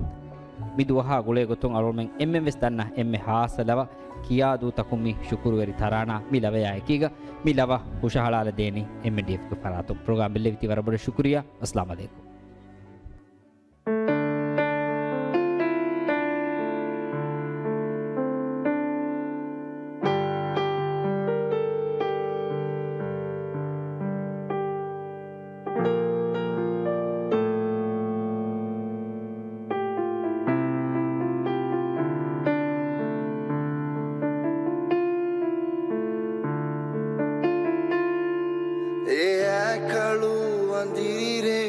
މި ދުވަހާ ގުޅޭ ގޮތުން އަޅުމެން އެންމެން ވެސް ދަންނަ އެންމެ ހާއްސަ ލަވަ ކިޔާ ދޫތަކުން މި ޝުކުރުވެރި ތަރާނާ މި ލަވަޔާ އެކީގަ މި ލަވަ ހުށަހަޅާލަދޭނީ އެމްއެންޑީއެފްގެ ފަރާތުން. ޕްރޮގްރާމް ބެއްލެވި ތި ވަރަށް ބޮޑަށް ޝުކުރިއްޔާ. އައްސަލާމު ޢަލައިކުމް. އެއާ ކަޅު އަނދިރޭ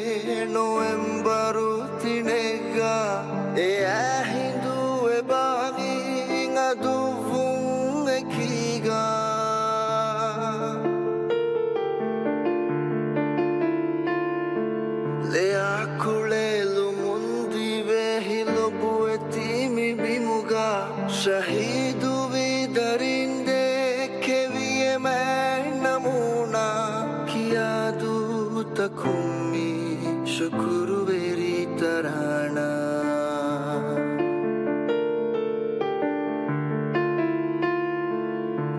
ނޮވެމްބަރު ތިނެއްގަ، އެއާ ހިނދު އެބާގީން އަދުއްވުން އެކީގަ. ލެޔާ ކުޅެލުމުން ދިވެހި ލޮބުވެތި މި ބިމުގަ، ޝަހީދުވި ދަރިން ދެއްކެވި އެމާ ނަމޫނާ، ކިޔާ ދޫތަކުން މި ޝުކުރުވެރި ތަރާނާ.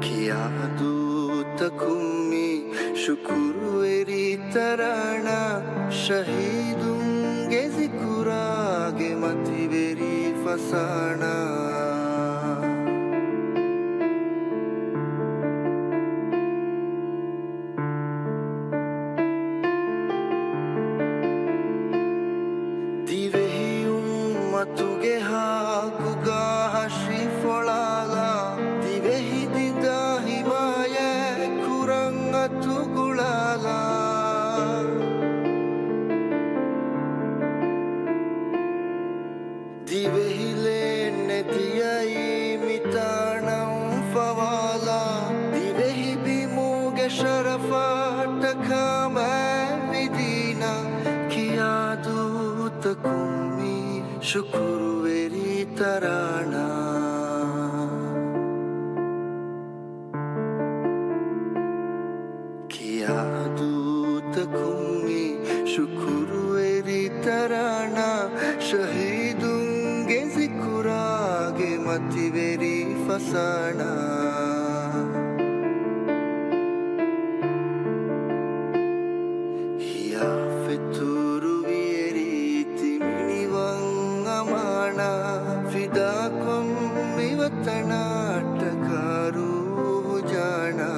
ކިޔާ ދޫތަކުން މި ޝުކުރުވެރި ތަރާނާ، ޝަހީދުންގެ ޒިކުރާގެ މަތިވެރި ފަސާނާ. ދިވެހި އުއްމަތުގެ ހާކުގަ ހަށި ފޮޅާލާ، ދިވެހި ދިދާ ހިމާޔަތް ކުރަން އަތު ގުޅާލާ. ދިވެހި ލޭން ނެތިއައީ މިތާނަށް އުފަވާލާ، ދިވެހި ބިމުގެ ޝަރަފަށްޓަކާ މާތް ވިދީނަށް، ކިޔާ ދޫތަކުން މި ޝުކުރުވެރި ތަރާނާ. ކިޔާ ދޫތަކުން މި ޝުކުރުވެރި ތަރާނާ، ޝަހީދުންގެ ޒިކުރާގެ މަތިވެރި ފަސާނާ. ހިޔާ ފެތުރުވި ރީތި މިނިވަން އަމާނާ، ފިދާކޮށް މި ވަތަނަށްޓަކާ ރޫހު ޖާނާ.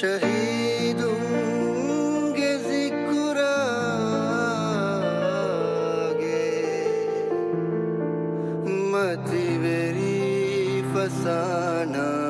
ޝަހީދުންގެ ޒިކުރާގެ މަތިވެރި ފަސާނާ.